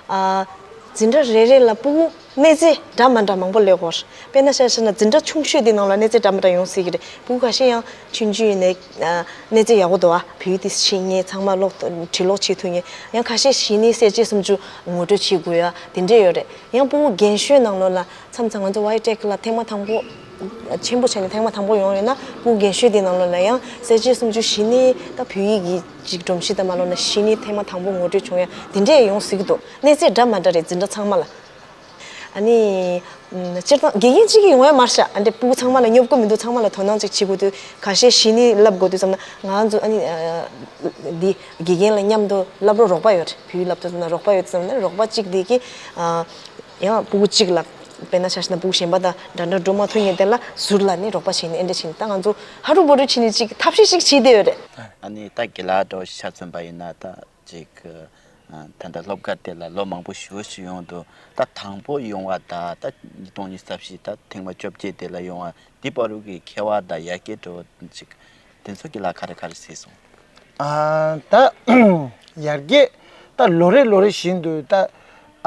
ཨ་འཛིན་གྲྭ་རེ་རེ་ལ་སྤུ་གུ་གནས་ཚད་འདྲ་མ་འདྲ་མང་པོ་སླེབས་ཡོད་རེད། དཔེར་ན་ཆ་བཞག་ན་འཛིན་གྲྭ་ཆུང་ཤོས་དེ་ནང་ལ་གནས་ཚད་འདྲ་མི་འདྲ་ཡོང་སྲིད་ཀྱི་རེད། སྤུ་གུ་ཁ་ཤས་ཡང་ཆུང་ཆུང་ཡིན་ནའི་ཨ་གནས་ཚད་ཡག་པོ་འདུག་ཨ། བོད་ཡིག་དེ་ཤེས་མཁན་ཚང་མ་ཀློག་བྲིས་ཀློག་བྱེད་ཐུབ་མཁན། ཡང་ཁ་ཤས་གཞི་ནས་གསལ་བྱེད་སུམ་ཅུ་ངོ་སྤྲོད་བྱེད་དགོས་ཡ་དེ་འདྲས་ཡོད་རེད། ཡང་སྤུ་གུ་རྒན་ཤོས་ནང་ལོགས་ལ་མཚམས་མཚམས་ང་ཚོ་ཝའི་ཊེག་ལ་ཐེངས་མ་དང་པོ་ཆེན་པོ་བྱས་ནས་ཐེངས་མ་དང་པོ་ཡོང་ཡོད་ན་སྤུ་གུ་རྒན་ཤོས་དེ་ནང་ལོགས་ལ་ཡང་གསལ་བྱེད་སུམ་ཅུ་གཞི་ནས་ད་བོད་ཡིག་གི་ཅིག་སྒྲོམ་གཞི་དང་མ་ལོགས་ན་གཞི་ནས་ཐེངས་མ་དང་པོ་ངོ་སྤྲོད་བྱུང་ཡ་དེ་འདྲས་ཡོང་སྲིད་ཀྱི་འདུག་གནས་ཚད་འདྲ་མ་འདྲ་རེད་འཛིན་གྲྭ་ཚང་མ་ལ། ཨ་ནི། ཨམ། སྤྱིར་བཏང་དགེ་རྒན་གཅིག་གིས་ཡོང་ཡ་མ་རེད་ཤག་ཨ་འདྲས་སྤུ་གུ་ཚང་མ་ལ་སྙོབ་དགོས་མི་འདུག་ཚང་མ་ལ་དོ་སྣང་ཅིག་བྱེད་དགོས་དུས་ཁ་ཤས་གཞི་ནས་བསླབ་དགོས་དུས་ཙམ་ན་ང་ཚོ་ཨ་ནི། ཨ། འདི་དགེ་རྒན་ལ་མཉམ་དུ་བསླབ་རོགས་རོགས་པ་ཡོད་རེད། བོད་ཡིག་བསླབ་དུས་ཙམ་ན་རོགས་པ་ཡོད་དུས་ཙམ་ན་རོགས་པ་གཅིག་དེ་གིས། ཨ། ཡང་སྤུ་གུ་གཅིག་ལ། དཔེར་ན་ཆ་བཞག་ན་སྤུ་གུ་གཞན་པ་དང་འདྲ་འདྲ་འགྲོ་མ་ཐུབ་མཁན་དེ་ལ་ཟུར་ལ་ནི་རོགས་པ་བྱས་ནས་ཨེ་འདྲ་བྱས་ནས་ད་ང་ཚོ་ཧ་རུ་བོ་རུ་བྱས་ནས་ཅིག་ཐབས་ཤེས་ཤིག་བྱས་བསྡད་ཡོད་རེད། ཨ་ནི་ད་དགེ་ལགས་འདྲ་བོ་ཆ་མཚོན་པ་ཡིན་ན་ད་ཅིག་ཨ། ད་ལྟ་སློབ་གྲྭ་དེ་ལ་ལོ་མང་པོ་ཞེ་པོ་ཞིག་ཡོང་འདུག་ད་དང་པོ་ཡོང་བ་དང་ད་ཉིས་སྟོང་ཉི་ཤུ་རྩ་བཞི་ད་ཐེངས་མ་བཅོ་བརྒྱད་དེ་ལ་ཡོང་བ་འདི་བར་དུ་གི་ཁྱད་པར་དང་ཡར་རྒྱས་འདྲ་བོ་ཅིག་དེ་ཚོ་དགེ་ལགས་ག་རེ་ག་རེ་གཟིགས་སོང་། ཨ། ད་ཡར་རྒྱས་ད་ལོ་རེ་ལོ་རེ་བཞིན་དུ་ད་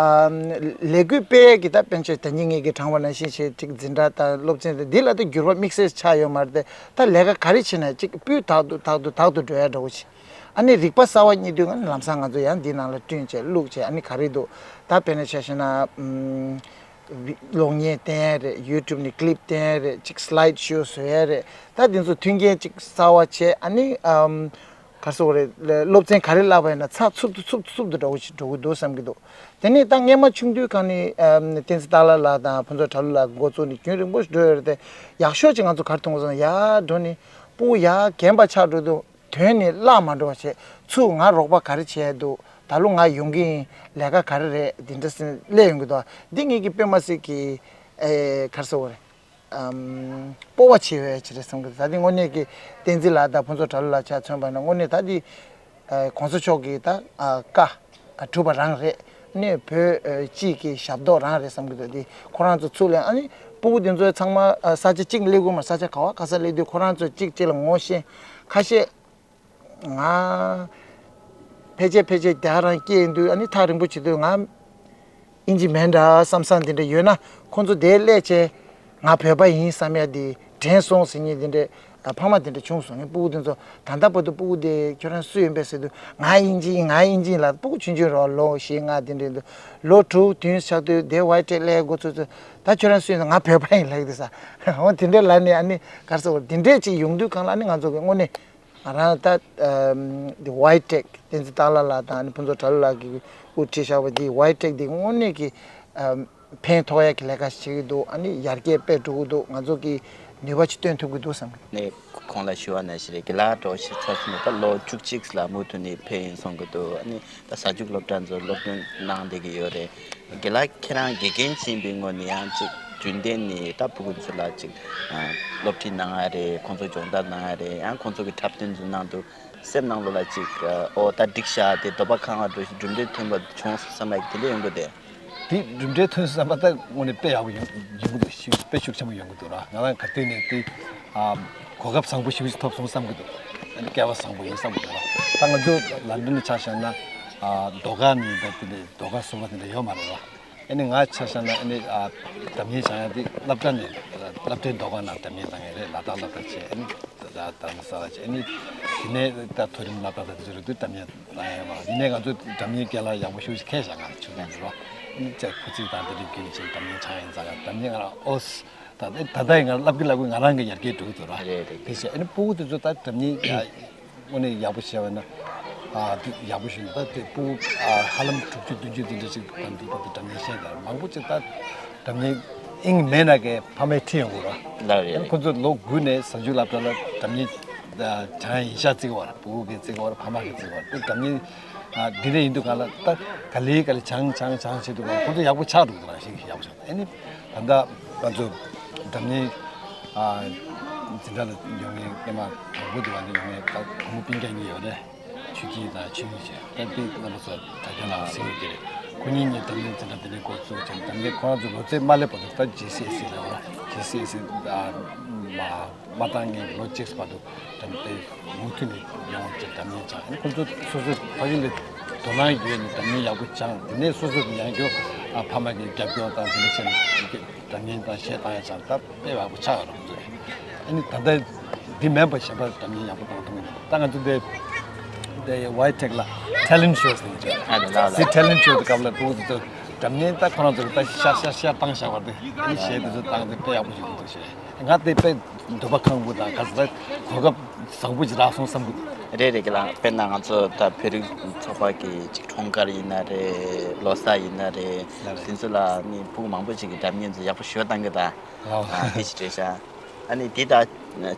ཨ། ལས་འགུལ་སྤེལ་ཡས་ཀྱི་ད་དཔེར་ན་ཆ་ད་ཉིན་ངེད་ཀྱིས་དྲངས་པ་ནང་བཞིན་བྱས་ཅིག་འཛིན་གྲྭ་དང་སློབ་ཚན་དང་འདི་ལ་ད་འགྱུར་བ་དམིགས་བསལ་ཆགས་ཡོད་མ་རེད་དེ་ད་ལས་ཀ་ག་རེ་བྱེད་ན་ཅིག་སྤུས་དག་ཏུ་དག་ཏུ་དག་ཏུ་འགྲོ་ཡ་འདྲ་བོ་ཞིག་ཨ་ནི་རིག་པ་གསར་བ་རྙེད་དུས་ང་ནི་ལམ་སང་ང་ཚོ་ཡང་འདི་ནང་ལ་བསྐྲུན་བྱས་བླུགས་བྱས། ཨ་ནི་ག་རེ་འདུག་ད་དཔེར་ན་ཆ་བཞག་ན་ཨམ། གློག་བརྙན་བསྟན་ཡ་རེད། ཡུ་ཊུབ་ནས་ཀི་ལིབ་བསྟན་ཡ་རེད། ཅིག་སི་ལའིཌ་ཤོ་བཟོ་ཡ་རེད། ད་འདི་ཚོ་མཐུན་རྐྱེན་ཅིག་གསར་བ་བྱས། ཨ་ནི་ཨམ། ག་རེ་ཟེར་དགོས་རེད། སློབ་ཚན་ག་རེ་བསླབས་པ་ཡིན་ན་ཚགས་ཚུད་དུ་ཚུད་དུ་ཚུད་དུ་འགྲོ་གི་འགྲོ་གི་འདུག་བསམ་གྱི་འདུག་དེ་ནས་ད་སྔས་མ་ཆུང་དུས་སྒང་ནས་ཨམ། བསྟན་འཛིན་སྟག་ལྷ་ལགས་དང་ཕུན་ཚོགས་གྲྭ་ལོ་ལགས་འགོ་བཙུགས་ནས་རྒྱུན་རིང་པོ་ཞིག་འགྲོ་ཡོད་རེད་དེ། ཡག་ཤོས་ཅིག་ང་ཚོ་ག་རེ་མཐོང་གི་སོང་ན། ཡར་འགྲོ་ནས་སྤུ་གུ་ཡར་རྒན་པ་ཆགས་འགྲོ་དུས། དོན་ནི་བརླག་མ་འགྲོ་བ་བྱས། ཚུར་ང་རོགས་པ་ག་རེ་བྱས་འདུག་ད་ལོ་ང་ཡོང་གི་ཡིན། ལས་ཀ་ག་རེ་རེད། འདི་འདྲ་ཟེར་སླེབས་ཡོང་གི་འདུག་འདི་ངེད་ཀྱི་དཔེ་མ་སྲིད་ཀྱི་ཨེ། ག་རེ་ཟེར་དགོས་རེད། ཨམ། སྤོབས་པ་ཆེ་བའི་ཅིག་རེད་བསམ་གི་འདུག་ད་འདི་དངོས་གནས་ཀྱི་བསྟན་འཛིན་ལགས་དང་ཕུན་ཚོགས་གྲྭ་ལོ་ལགས་ཆ་མཚོན་པ་ན། དངོས་གནས་ད་འདི་ཨེ། གོང་ས་མཆོག་གི་ད་ཨ། བཀའ་གྲུབ་པ་རང་རེད། ནས་བོད་ཨ། སྤྱི་གི་ཞབས་ཏོག་རང་རེད་བསམ་གྱི་འདུག་དེ་ཁོ་རང་ཚོ་ཚུར་ལ། ཨ་ནི་སྤུ་གུ་དེ་ཚོའི་ཚང་མ་ཨ། ས་ཆ་གཅིག་སླེབས་དགོས་མ། ས་ཆ་ག་བ་ག་ས་སླེབས་དུས་ཁོ་རང་ཚོ་གཅིག་གཅིག་ལ་ངོ་ཤེས། ཁ་ཤས་ང་ཕལ་ཆེར་ཕལ་ཆེར་རྒྱ་གར་རང་སྐྱེས་ཡིན་དུས། ཨ་ནི་ཐག་རིང་པོ་བྱེད་དུས་ང་ཨིན་ཇི་མིན་འདྲ་བསམ་བསམ་དེ་འདྲ་ཡོད་ན། ཁོང་ཚོ་དེར་སླེབས་བྱས་ང་བོད་པ་ཡིན་བསམ་ཡ་དེ་དྲན་སོང་ཟེར་མཁན་དེ་འདྲ། ཨ། ཕ་མ་དེ་འདྲ་བྱུང་སོང་། ངའི་སྤུ་གུ་དེ་ཚོ། ད་ལྟ་བར་དུ་སྤུ་གུ་དེ་ཁྱོད་རང་སུ་ཡིན་པས་ཟེར་དུས། ང་ཨིན་ཇི་ཡིན། ང་ཨིན་ཇི་ཡིན་ལབ། སྤུ་གུ་ཆུང་ཆུང་རེད་པ། ལོ་བཞི་ལྔ་དེ་འདྲ་འདུག་ལོ་དྲུག་བདུན་ཆགས་དུས་དེ་ཝའི་ཊེག་སླེབས་འགོ་ཚུགས་ཚུགས། ད་ཁྱོད་རང་སུ་ཡིན་ཟེར། ང་བོད་པ་ཡིན་ལབ་ཀྱི་འདུག་ཟེར། འོ་དེ་འདྲ་ལབ་ནས། ཨ་ནི་ག་རེ་ཟེར་དགོས། དེ་འདྲས་ཅིག་ཡོང་དུས་སྒང་ལ། ཨ་ནི་ང་ཚོ་གི་དངོས་གནས་ང་རང་ད་ཨམ། འདི་ཝའི་ཊེག་བསྟན་འཛིན་སྟག་ལྷ་ལགས་དང་ཨ་ནི་ཕུན་ཚོགས་གྲྭ་ལོ་ལགས་ཀྱིས་དབུ་ཁྲིད་བཞག་པ་འདི་ཝའི་ཊེག་འདི་དངོས་གནས་ཀྱི་ཨམ། ཕན་ཐོགས་ཡ་གི་ལས་ཀ་ཞིག་བྱེད་ཀྱི་འདུག་ཨ་ནི་ཡར་རྒྱས་སྤེལ་འགྲོ་གི་འདུག་ང་ཚོ་གི་ནུས་པ་ཅིག་བཏོན་ཐུབ་ཀྱི་འདུག་བསམ་གི་འདུག་ནས་གོང་ལ་ཞུ་བ་ནང་བཞིན་རེད། དགེ་ལགས་འགྲོ་ཕྱིར་ཚར་སོང་ནས་ད་ལོ་བཅུ་གཅིག་ལ་མུ་མཐུད་ནས་ཕེབས་ཡིན་གསུང་གི་འདུག་ཨ་ནི་ད་ས་འཇུག་སློབ་གྲྭ་ཚོ་སློབ་སྟོན་གནང་བསྡད་ཀྱི་ཡོད་རེད། དགེ་ལགས་ཁྱེད་རང་དགེ་རྒན་ཅིག་ཡིན་པའི་ངོས་ནས་ཡང་ཅིག་རྒྱུན་ལྡན་ནས་ད་སྤུ་གུ་ཚོ་ལ་ཅིག་ཨ། སློབ་ཁྲིད་གནང་ཡ་རེད། ཁོང་ཚོ་སྦྱོང་བརྡར་གནང་ཡ་རེད། ཡང་ཁོང་ཚོ་གི་འཁྲབ་སྟོན་ཚོ་གནང་དུས། སེམས་ནང་ལོགས་ལ་ཅིག་ཨོ་ད་འགྲིག་ཤག་དེ་འདོད་པ་ཁེངས་པ་འདྲ་ཞིག་གྲུབ་འབྲས་ཐོན་པ་བྱུང་སོང་བསམ་ཡ་གི་དེ་འདྲ་ཡོང་གི་འདུག་དེ་གྲུབ་འབྲས་ཐོན་སོང་བསམ་པ་ད་དངོས་གནས་དཔེ་ཡག་པོ་ཡོང་ཡོང་གི་འདུག་ཤུགས་དཔེ་ཤུགས་ཆེན་པོ་ཡོང་གི་འདུག་ར། ང་རང་ག་དུས་ནས་དེ་ཨ། གོ་སྐབས་བཟང་པོ་ཞེ་པོ་ཅིག་ཐོབ་སོང་བསམ་གི་འདུག་ཨ་ནི་སྐལ་བ་བཟང་པོ་ཡིན་བསམ་གི་འདུག་ར། ད་ང་ཚོ་ལན་ཌན་ནས་ཆ་བཞག་ན་ཨ། ཟློས་གར་ནི་ད་དེ་འདྲ་ཟློས་གར་གསུམ་པ་དེ་འདྲ་ཡོད་མ་རེད་ར། ཨ་ནི་ང་ཆ་བཞག་ན་ཨ་ནི་ཨ། སྒྲ་སྙན་སྦྱང་ཡ་དེ་སློབ་གྲྭ་ནས་སློབ་གྲྭའི་ཟློས་གར་ནང་སྒྲ་སྙན་སྦྱང་ཡ་རེད། ལ་དྭགས་སློབ་གྲྭ་བྱས། ཨ་ནི་ད་རྡ་རམ་ས་ལ་བྱས། ཨ་ནི་དེ་ནས་ད་མཐོ་རིམ་སློབ་གྲྭ་དང་དེ་ཚོ་རེད་དུས་སྒྲ་སྙན་སྦྱང་ཡ་ཡོད་མ་རེད། ཡིན་ནའི་ང་ཚོ་སྒྲ་སྙན་རྒན་ལགས་ཡག་པོ་ཞེ་པོ་ཅིག་མཁས་ཤག་ང་ཚོ་ཆུང་ཆུང་དུས་རོ། ཨ་ནི་ཅིག་ཁོ་ཚོས་ད་དེ་འདྲའི་རྒྱུན་ནས་ཅིག་སྒྲ་སྙན་སྦྱང་ཡིན་ཙང་སྒྲ་སྙན་ང་རང་ཨོ། ད་ད་ལྟ་ཡིན་ང་བསླབ་ཀྱི་བསླབ་ཀྱི་ང་རང་གི་ཡར་རྒྱས་འགྲོ་གི་འདུག་ར། རེད་རེད། དེ་བྱས་ཨ་ནི་སྤུ་གུ་དེ་ཚོ་ད་སྒྲ་སྙན་ཡ། དངོས་གནས་ཡག་པོ་བྱས་པ་ན། ཨ། འདི་ཡག་པོ་ཞིག་འདུག་ད་དེ་སྤུ་གུ་ཨ། ཧ་ལམ་དྲུག་ཅུ་བདུན་ཅུ་འདི་འདྲ་ཞིག་ད་འདི་བར་དུ་སྒྲ་སྙན་ཤེས་དང་མང་པོ་ཅིག་ད་སྒྲ་སྙན་དབྱིངས་མེད་ན་གི་ཕ་མས་ཁྲིད་ཡོང་དགོས་ར། ལགས་རེད། ཨ་ནི་ཁོ་ཚོ་ལོ་དགུ་ནས་གཟའ་མཇུག་སློབ་གྲྭ་ལ་སྒྲ་སྙན་སྦྱང་ཡིན་ཤག་བརྩི་གི་བ་ར། སྤུ་གུ་གིས་བརྩི་གི་བ་ར། ཕ་མ་གིས་བརྩི་གི་བ་ར། དེ་སྒྲ་སྙན་ཨ། འདི་འདྲ་ཡིན་དུས་ག་ལ་ད་ག་ལེ་ག་ལེ་སྦྱང་སྦྱང་སྦྱང་བྱེད་དུས་ག་ཁོ་ཚོ་ཡག་པོ་ཆགས་འགྲོ་གི་འདུག་ར། ཤེས་ཀྱི་ཡག་པོ་ཆགས། ཨ་ནི་ད་ལྟ་ང་ཚོ་འཛམ་གླིང་ཨ། འཛིན་གྲྭ་ལ་ཡོང་མཁན་སྔོན་མ་དང་པོ་དེ་བ་ནས་ཡོང་མཁན་ད་བུ་མོ་སྤུན་ཀྱག་གཉིས་ཡོད་རེད། ཆོས་སྐྱིད་དང་ཆོས་ཉིད་ཅེས། ད་དེ་རྣམ་པ་ཚོ་དྲ་རྒྱ་ནང་གཟིགས་ཡོད་ཀྱི་རེད། ཁོ་གཉིས་གཉིས་འཛམ་གླིང་འཛིན་གྲྭ་དེ་འདྲའི་འགོ་བཙུགས་ཀྱང་འཛམ་གླིང་ཁོ་རང་ཚོ་ལོ་ཚད་མ་སླེབས་བར་དུ་ད་ཇི་སི་ཨེས་སི་ལབ་པ། ཇི་སི་ཨེས་སི་ཨ། མ་མ་བཏང་མཁན་ལོ་གཅིག་བར་དུ་འགྲམ་དེ་མུ་མཐུད་ནས་ཡོང་བ་ཅིག་འགྲམ་ཉེན་ཆགས། ཨ་ནི་ཁོ་ཚོ་སོ་སོ་ཕ་གི་ལ་དོ་སྣང་ཡོད་ནས་འགྲམ་ཉེན་ཡག་པོ་སྦྱངས། དེ་ནས་སོ་སོ་ཡང་སྐྱོ་ཨ། ཕ་མ་གི་རྒྱབ་སྐྱོར་དང་དེ་འདྲ་བྱས་ནས་འགྲམ་ཉེན་དང་གཞས་བཏང་ཡ་སྦྱངས། ད་དཔེ་ཡག་པོ་ཆགས་ཡོད་རེད་ཁོ་ཚོ། ཨ་ནི་ད་ལྟ་འདི་མིན་པ་གཞན་པ་འགྲམ་ཉེན་ཡག་པོ་བཏང་ཐུབ་ཀྱི་འདུག་ད་ང་ཚོ་འདི་འདི་ཝའི་ཊེག་ལ་ཊེ་ལེན་ཊི་ཤོ་ཟེར་གྱི་ཡོད། ཨ་ལ་ལ་ལ། དེ་ཊེ་ལེན་ཊི་ཤོ་དེ་སྐབས་ལ་ཕྲུ་གུ་དེ་ཚོ་འགྲམ་ཉེན་ད་ཁོ་རང་ཚོ་གི་ད་ཤར་ཤར་ཤར་བཏང་བཞག་པ་དེ། ཨ་ནི་གཞས་དེ་ཚོ་བཏང་དེ་དཔེ་ཡག་པོ་ཞིག་འདུག་ཞེས། ང་དེ་དཔེ་འདོད་པ་ཁེངས་པོ་དང་ག་ཚོད་གོ་སྐབས་བཟང་པོ་ཅིག་རག་སོང་བསམ་གི་འདུག་རེད་རེད། དགེ་ལགས། དཔེར་ན་ང་ཚོ་ད་བོད་རིགས་ཚོགས་པ་གི་ཅིག་འཁྲུངས་སྐར་ཡིན་ན་རེད། ལོ་གསར་ཡིན་ན་རེད། ལགས་རེད། དེ་ཚོ་ལ་ནི་ཕྲུ་གུ་མང་པོ་ཅིག་གིས་སྒྲ་སྙན་ཚོ་ཡག་པོ་ཞེ་པོ་བཏང་གི་ད། ལགས། ཨ། དེ་ཅིག་རེད་ཤག་ཨ་ནི་འདི་ད་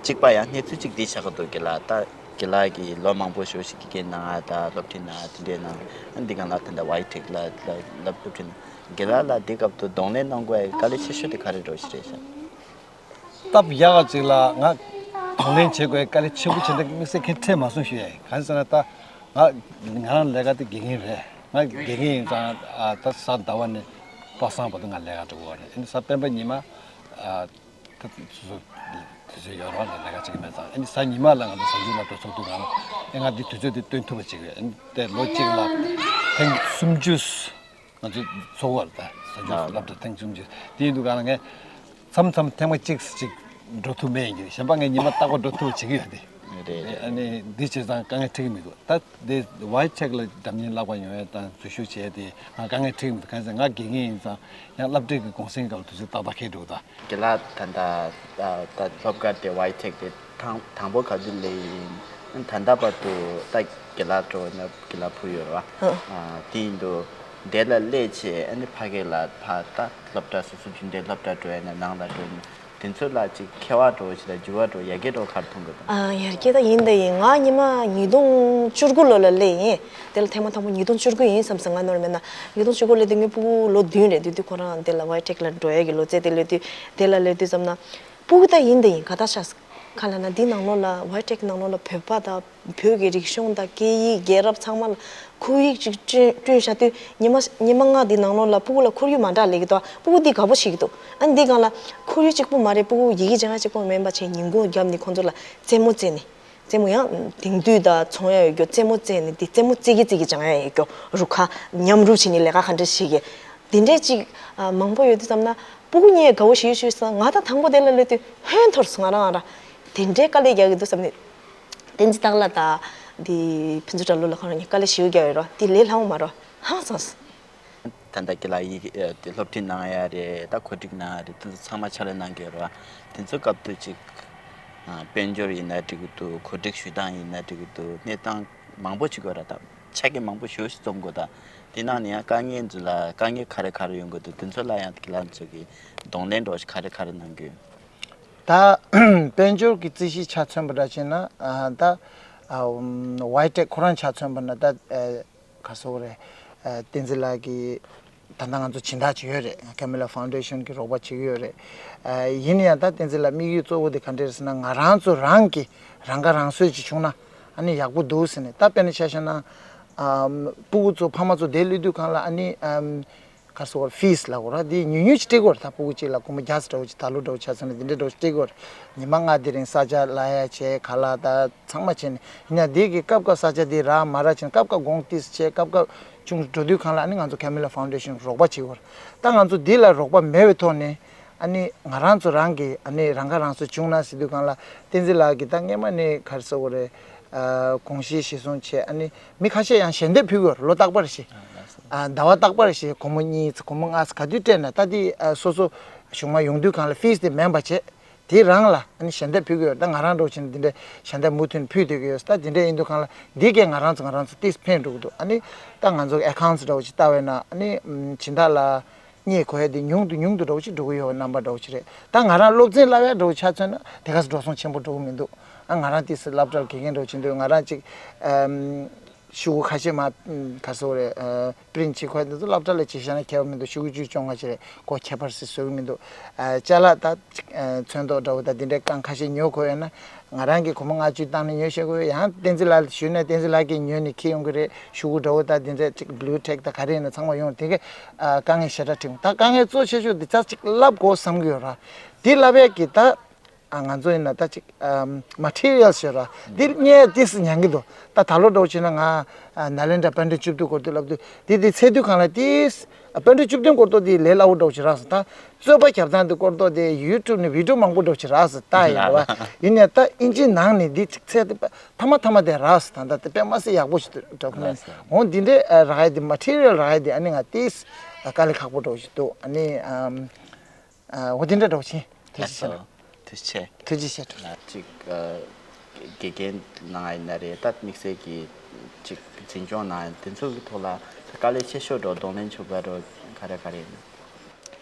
གཅིག་པ་ཡང་གནས་ཚུལ་ཅིག་འདི་ཆགས་ཀྱི་འདུག་དགེ་ལགས། ད་དགེ་ལགས་ཀྱིས་ལོ་མང་པོ་ཞེ་པོ་ཞིག་དགེ་རྒན་གནང་ཡ་ད་སློབ་ཁྲིད་གནང་ཡ་དེ་འདྲའི་ནང་། ཨ་ནི་འདི་སྒང་ལ་ད་ལྟ་ཝའི་ཊེག་ལ་ལ་སློབ་ཁྲིད་གནང་། དགེ་ལགས་ལ་འདི་སྐབས་དུ་གདོང་ལེན་གནང་དགོས་ཡ་དཀའ་ལས་ཆེ་ཤོས་དེ་ག་རེ་འདྲ་བོ་ཞིག་རེད་ཤག་སྟབས་ཡག་ག་ཅིག་ལ་ང་གདོང་ལེན་བྱེད་དགོས་དཀའ་ལས་ཆེ་པོ་བྱེད་འདུག་དམིགས་བསལ་གང་ཡང་འཕྲད་མ་སོང་ཞུ་ཡ། གང་ཟེར་ན་ད་ང་ང་རང་ལས་ཀ་དེ་དགེ་རྒན་རེད། ང་དགེ་རྒན་ཡིན་ཙང་ཨ། ད་གཟའ་ཟླ་བ་ནས་པ་སངས་བར་དུ་ང་ལས་ཀ་འགྲོ་གི་ཡོད་རེད། ཨ་ནི་གཟའ་སྤེན་པ་ཉི་མ་ཨ། ད་སོ་སོ་དུས་ཚོད་ཡོད་རེད་པ། ལས་ཀ་བྱེད་ཀྱི་མེད་ཙང་། ཨ་ནི་གཟའ་ཉི་མ་ལ་ང་ཚོ་གཟའ་མཇུག་སློབ་གྲྭ་ཚོགས་དུས་སྒང་ཨེ་ང་འདི་དུས་ཚོད་དེ་སྟོན་ཐུབ་པ་བྱེད་ཀྱི་ཡོད། ཨ་ནི་དེ་ལོ་གཅིག་ལ་ཐེངས་སུམ་ཅུ། ང་ཚོ་ཚོགས་པ་རེད། ད་གཟའ་མཇུག་སློབ་གྲྭ་ཐེངས་སུམ་ཅུ། དེ་ཡིན་དུས་སྒང་ལ་ངས་མཚམས་མཚམས་ཐེངས་མ་གཅིག་ཅིག་འགྲོ་ཐུབ་མེད་ཡིན་གྱི། གཞན་པ་ངས་ཉི་མ་རྟག་པར་འགྲོ་ཐུབ་པ་བྱེད་ཀྱི་ཡོད་དེ། རེད། ཨ་ནི་འདི་བྱས་ཙང་དཀའ་ངལ་འཕྲད་ཀྱི་མི་འདུག་ད་འདི་ཝའི་ཊེག་ལ་འགྲམ་ཉེ་བསླབ་པ་ཡོང་ཡས་དང་འཛུལ་ཞུགས་བྱས་ཏེ་ང་དཀའ་ངལ་འཕྲད་ཀྱི་མི་འདུག་གང་ཟེར་ང་དགེ་རྒན་ཡིན་ཙང་ཡང་སློབ་གྲྭའི་གི་གུང་སེང་སྐབས་དུས་ཚོད་ཏག་ཏག་འཁེལ་འགྲོ་གི་ད། དགེ་ལགས་ད་ལྟ་ད་སློབ་སྒར་དེ་ཝའི་ཊེག་དེ་དང་དང་པོ་ག་དུས་སླེབས་ཡིན། ད་ལྟ་བར་དུ་ད་དགེ་ལགས་འགྲོ་ན་དགེ་ལགས་ཕུལ་ཡོད་རེད་བ། དེ་ཡིན་དུས་དེ་ལ་སླེབས་བྱས་ཨ་ནི་ཕ་གི་ལ་ཕ་ད་སློབ་གྲྭ་སོ་སོ་རྒྱུན་ལྡན་སློབ་གྲྭ་འགྲོ་ཡ་ན་ནང་ལ་འགྲོ་ཡ་ན་དེ་ཚོ་ལ་ཅིག་ཁྱད་པར་འགྲོ་ཞིག་ལ་འགྱུར་བ་འགྲོ་ཡ་གི་འགྲོ་གར་མཐོང་གི་འདུག་ཨ། ཡར་རྒྱས་ད་ཡིན་ད་ཡིན། ང་ཉི་མ་ཉིས་སྟོང་བཅུ་དགུ་ལོ་ལ་སླེབས་ཡིན། དེ་ལ་ཐེངས་མ་དང་པོ་ཉིས་སྟོང་བཅུ་དགུ་ཡིན་བསམ་སོང་། ང་ནོར་མེད་ན་ཉིས་སྟོང་བཅུ་དགུ་སླེབས་དུས་ངའི་སྤུ་གུ་ལོ་བདུན་རེད། དེ་དུས་ཁོ་རང་དེ་ལ་ཝའི་ཊེག་ལ་འགྲོ་ཡ་གི་ལོ་ཚད་དེ་སླེབས་དུས་དེ་ལ་སླེབས་དུས་ཙམ་ན་སྤུ་གུ་ད་ཡིན་ད་ཡིན་ག་ད་ཤག་ག་ལ་ན་འདི་ནང་ལོགས་ལ་ཝའི་ཊེག་ནང་ལོགས་ལ་བོད་པ་དང་བོད་ཀྱི་རིག་གཞུང་དང་སྐད་ཡིག་རྒྱལ་རབས་ཚང་མ་ལ་ཁོར་ཡུག་ཅིག་བསྐྲུན་བསྐྲུན་བཞག་དུས་ཉི་མ་ཉི་མ་ལྔ་འདི་ནང་ལོགས་ལ་སྤུ་གུ་ལ་ཁོར་ཡུག་མ་འདྲ་སླེབས་ཀྱི་འདུག་ཨ་འདི་དགའ་པོ་བྱེད་ཀྱི་འདུག་ཨ་འདི་སྒང་ལ་ཁོར་ཡུག་གཅིག་པོ་མ་རེད། སྤུ་གུ་ཡི་གེ་སྦྱང་ཡ་གཅིག་པོ་མིན་པ་བྱས་ཉིན་གུང་རྒྱབ་ནས་ཁོང་ཚོ་ལ་རྩེད་མོ་རྩེ་ནས། རྩེད་མོ་ཡང་དེང་དུས་དང་མཚུངས་ཡ་ཡོད་རྒྱུ་རྩེད་མོ་རྩེ་ནས་དེ་རྩེད་མོ་རྩེ་གི་རྩེ་གི་སྦྱང་ཡ་ཡོད་རྒྱུ་རུ་ཁ་མཉམ་རུབ་བྱས་ནས་ལས་ཀ་ག་འདྲ་བྱེད་ཀྱི་དེ་འདྲས་ཅིག་ཨ་མང་པོ་ཡོད་དུས་ཙམ་ན་སྤུ་གུ་གཉིས་དགའ་བོ་ཞེ་པོ་ཞེ་པོ་སོང་། ང་ད་དང་པོ་དེ་ལ་སླེབས་དུས་ཧོན་འཐོར་སོང་། ང་རང་ང་རང་དེ་འདྲས་དཀའ་ལས་རྒྱག་གི་འདུག་བསམ་ནས། བསྟན་འཛིན་སྟག་ལྷ་དང་དེ་ཕུན་ཚོགས་གྲྭ་ལོ་ལ་ཁོ་རང་གཉིས་དཀའ་ལས་ཞེ་པོ་རྒྱག་ཡོད་རོ། དེ་ལས་སླ་བོ་མ་རོ། ཧང་སངས། ད་ལྟ་ཁྱེད་ལ་ཡི་གེ་དེ་སློབ་ཁྲིད་གནང་ཡ་རེད། ད་གོ་སྒྲིག་གནང་ཡ་རེད། དེ་ཚོ་ཚང་མ་ཕྱག་ལས་གནང་གི་ཡོད་རེད་བ། དེ་ཚོ་སྐབས་དུས་ཅིག་དཔལ་འབྱོར་ཡིན་ན་འགྲིག་གི་འདུག་གོ་སྒྲིག་ཞུ་སྟངས་ཡིན་ན་འགྲིག་གི་འདུག་གནས་སྟངས་མང་པོ་ཅིག་ཡོད་རེད། ད་ཆ་རྐྱེན་མང་པོ་ཞེ་པོ་ཞིག་འཛོམས་དགོས། ད་དེ་ནང་ནས་ཡང་དཀའ་ངལ་ཚོ་ལ་དཀའ་ངལ་ག་རེ་ག་རེ་ཡོང་གི་འདུག་དེ་ཚོ་ལ་ཡང་ཁྱེད་རང་ཚོ་གིས་གདོང་ལེན་འདྲ་བོ་ཞིག་ག་རེ་ག་རེ་གནང་གི་ཡོད། ད་དཔལ་འབྱོར་གྱི་རྩིས་གཞི་ཆ་མཚོན་པ་འདྲ་བྱས་ན་ད་ཝའི་ཊེག་ཁོ་རང་ཆ་མཚོན་པ་ན་ད། ག་སོག་རེད། བསྟན་འཛིན་ལགས་ཀྱིས་ད་ལྟ་ང་ཚོ་སྦྱིན་བདག་ཅིག་ཡོད་རེད། Camila Foundation གི་རོགས་པ་བྱེད་ཀྱི་ཡོད་རེད། ཡིན་ན་ཡང་ད་བསྟན་འཛིན་ལགས་དམིགས་ཡུལ་གཙོ་བོ་དེ་ག་འདྲ་རེད་ཟེར་ན་ང་རང་ཚོ་རང་གི་རང་ཁ་རང་གསོ་ཅིག་བྱུང་ན་ཨ་ནི་ཡག་པོ་འདུག་ཟེར་ནས། ད་དཔེར་ན་ཆ་བཞག་ན་སྤུ་གུ་ཚོ་ཕ་མ་ཚོ་དེར་སླེབས་དུས་སྒང་ལ་ཨ་ནི་ག་སོག་ཕིས་ལབ་དགོས་རེད། དེ་ཉུང་ཉུང་ཅིག་སྤྲད་དགོས་རེད། ད་སྤུ་གུ་གཅིག་ལ་སྒོར་མོ་བརྒྱ་ཙམ་འདྲ་བོ་ཅིག་ད་ལོ་འདྲ་བོ་ཆ་མཚོན་ན་དེ་འདྲ་འདྲ་བོ་ཅིག་སྤྲད་དགོས་རེད། ཉི་མ་ལྔ་དེ་རིང་ས་ཆ་གླ་ཡ་བྱས་ག་ལ་ད། ཚང་མ་བྱས་ནས་ཡིན་ན་དེ་གི་སྐབས་སྐབས་ས་ཆ་དེ་རག་མ་རག་བྱས་ནས་སྐབས་སྐབས་དགོངས་ཏིས་བྱས་སྐབས་སྐབས་ཆུང་འགྲོ་དུས་སྒང་ལ་ཨ་ནི་ང་ཚོ་Camila Foundation རོགས་པ་བྱེད་དགོས་རེད། ད་ང་ཚོ་འདི་ལ་རོགས་པ་མེད་པའི་ཐོག་ནས་ཨ་ནི་ང་རང་ཚོ་རང་གི་ཨ་ནི་རང་ཁ་རང་གསོ་བྱུང་ན་ཟེར་དུས་སྒང་ལ་བསྟན་འཛིན་ལགས་ཀྱིས་ད་སྔས་མ་ནས་ག་རེ་ཟེར་དགོས་རེད། ཨ་དགོངས་བཞེས་གཞིར་བཟུང་བྱས་ཨ་ནི་མི་ཁ་ཤས་ཡང་ཞལ་འདེབས་ཕུལ་གྱི་ཡོད་རེད། ལོ་རྟག་པར་བཞིན། ཨ་ཟླ་བ་རྟག་པར་བཞིན་སྒོར་མོ་གཉིས་ཙམ་སྒོར་མོ་ལྔ་ཙམ་ག་དུས་སྤྲད་ན་ད་དེ་ཨ་སོ་སོ་གཞུང་མ་ཡོང་དུས་སྒང་ལ་ཕིས་དེ་མིན་པ་བྱས། དེ་རང་ལ་ཨ་ནི་ཞལ་འདེབས་ཕུལ་གྱི་ཡོད། ད་ང་རང་འདྲ་བོ་བྱས་ན་འདི་འདྲའི་ཞལ་འདེབས་མུ་མཐུད་ནས་ཕུལ་སྡོད་ཀྱི་ཡོད། ད་འདི་འདྲ་ཡིན་དུས་སྒང་ལ་འདི་གས་ང་རང་ཚོ་ང་རང་ཚོ་ཏིས་ཕན་འགྲོ་གི་འདུག་ཨ་ནི་ད་ང་ཚོ་ཨེ་ཁའུན་ཊི་འདྲ་བོ་ཅིག་ལྟ་བས་ན་ཨ་ནི་སྦྱིན་བདག་ལ་རྙེད་དགོས་ཡ་དེ་ཉུང་དུ་ཉུང་དུ་འདྲ་བོ་ཅིག་འགྲོ་གི་ཡོད་རྣམ་པ་འདྲ་བོ་ཅིག་རེད། ད་ང་རང་སློབ་ཚན་བསླབ་ཡ་འདྲ་བོ་ཆ་མཚོན་ན་དེ་ག་ཚོད་འགྲོ་སོང་ཆེན་པོ་འགྲོ་གི་མི་འདུག་ཨ་ང་རང་ཏིས་སློབ་གྲྭར་དགེ་རྒན་འདྲ་བོ་བྱེད་དུས་ང་རང་ཅིག་ཨམ། ཤོག་གུ་ཁ་ཤས་མ་ག་སོག་རེད། པི་རིན་ཊི་བྱེད་ཁོ་འདི་ཚོ་སློབ་གྲྭ་ལ་བྱེད་བཞག་ན་ཁྱད་པར་མི་འདུག་ཤོག་གུ་བཅུ་བཅོ་ལྔ་ཅིག་རེད། སྒོར་ཁྱད་པར་ཞིག་བཟོ་གི་མི་འདུག་ཨ་ཅ་ལག་ད་ཅིག་ཨ་ཚོན་མདོག་འདྲ་བོ་ད་འདི་འདྲའི་རྐང་ཁ་ཤས་ཉོ་དགོས་ཡོད་ན་ང་རང་གིས་སྒོར་མོ་ལྔ་བཅུ་བཏང་ནས་ཉོ་ཤེས་དགོས་ཡང་བསྟན་འཛིན་ལགས་ལ་ཞུས་ན་བསྟན་འཛིན་ལགས་ཀྱིས་ཉོས་ནས་འཁྱེར་ཡོང་གི་རེད། ཤོག་གུ་འདྲ་བོ་ད་འདི་འདྲ་ཅིག་བླུ་ཊེག་ད་ག་རེ་ཡིན་ན་ཚང་མ་ཡོང་དེ་གས་ཨ་དཀའ་ངལ་ཞེ་དྲག་འཕྲད་ཡོང་། ད་དཀའ་ངལ་གཙོ་ཆེ་ཤོས་འདི་ཙག་ཅིག་བསླབ་དགོས་བསམ་གི་ཡོད་ར། འདི་བསླབ་ཡས་ཀྱི་ད། ཨ་ང་ཚོ་ཡིན་ན་ད་ཅིག་ཨམ་མ་ཊི་རི་ཡལ་ཟེར་ར་འདི་རྙེད་ཏིས་ཉན་གི་འདུག་ད་ད་ལོ་འདྲ་བོ་བྱས་ན་ང་ཨ་ནཱ་ལེནྡྲ་པཎ་ཌི་ཏ་བཅུ་བདུན་སྐོར་དུ་ལབ་དུས་འདི་འདི་ཚེས་དུས་གང་ལ་ཏིས་ཨ་པཎ་ཌི་ཏ་བཅུ་བདུན་སྐོར་དུ་འདི་ལས་སླ་བོ་འདྲ་བོ་ཞིག་རག་སོང་། ད་རྩོད་པ་རྒྱབ་སྟངས་འདི་སྐོར་དུ་དེ་ཡུ་ཊུབ་ནས་བི་ཌི་ཡོ་མང་པོ་འདྲ་བོ་ཞིག་རག་སོང་། ད་ཡིན་ར་བ་ཡིན་ནའི་ད་ཨིན་ཇི་ནང་ནས་འདི་ཅིག་ཚེས་དུ་ཐ་མ་ཐ་མ་དེ་རག་སོང་། ད་ད་དེ་དཔེ་མ་སྲིད་ཡག་པོ་ཞིག་འདུག་འདྲ་ཁོ་ནས་འོ་འདི་འདྲའི་ཨ་རག་ཡ་འདི་མ་ཊི་རི་ཡལ་རག་ཡ་འདི་ཨ་ནི་ང་ཏིས་ཨ་དཀའ་ལས་ཁག་པོ་འདྲ་བོ་ཞིག་འདུག་ཨ་ནི་ཨམ། ཨ་འོ་དེ་འདྲ་འདྲ་བོ་ཆེ། ཐུགས་རྗེ་ཆེ། ལགས་སོ། ཐུགས་རྗེ་ཆེ། ཐུགས་རྗེ་ཆེ་ཐུགས། ལ་གཅིག་ཨ་དགེ་རྒན་ནང་ཡིན་ན་རེད། ད་དམིགས་བསལ་གྱི་གཅིག་འཛིན་སྐྱོང་ནང་དེ་ཚོ་གི་ཐོག་ལ་དཀའ་ལས་ཆེ་ཤོས་འགྲོ་གདོང་ལེན་བྱུང་བ་འགྲོ་ག་རེ་ག་རེ་ཡིན།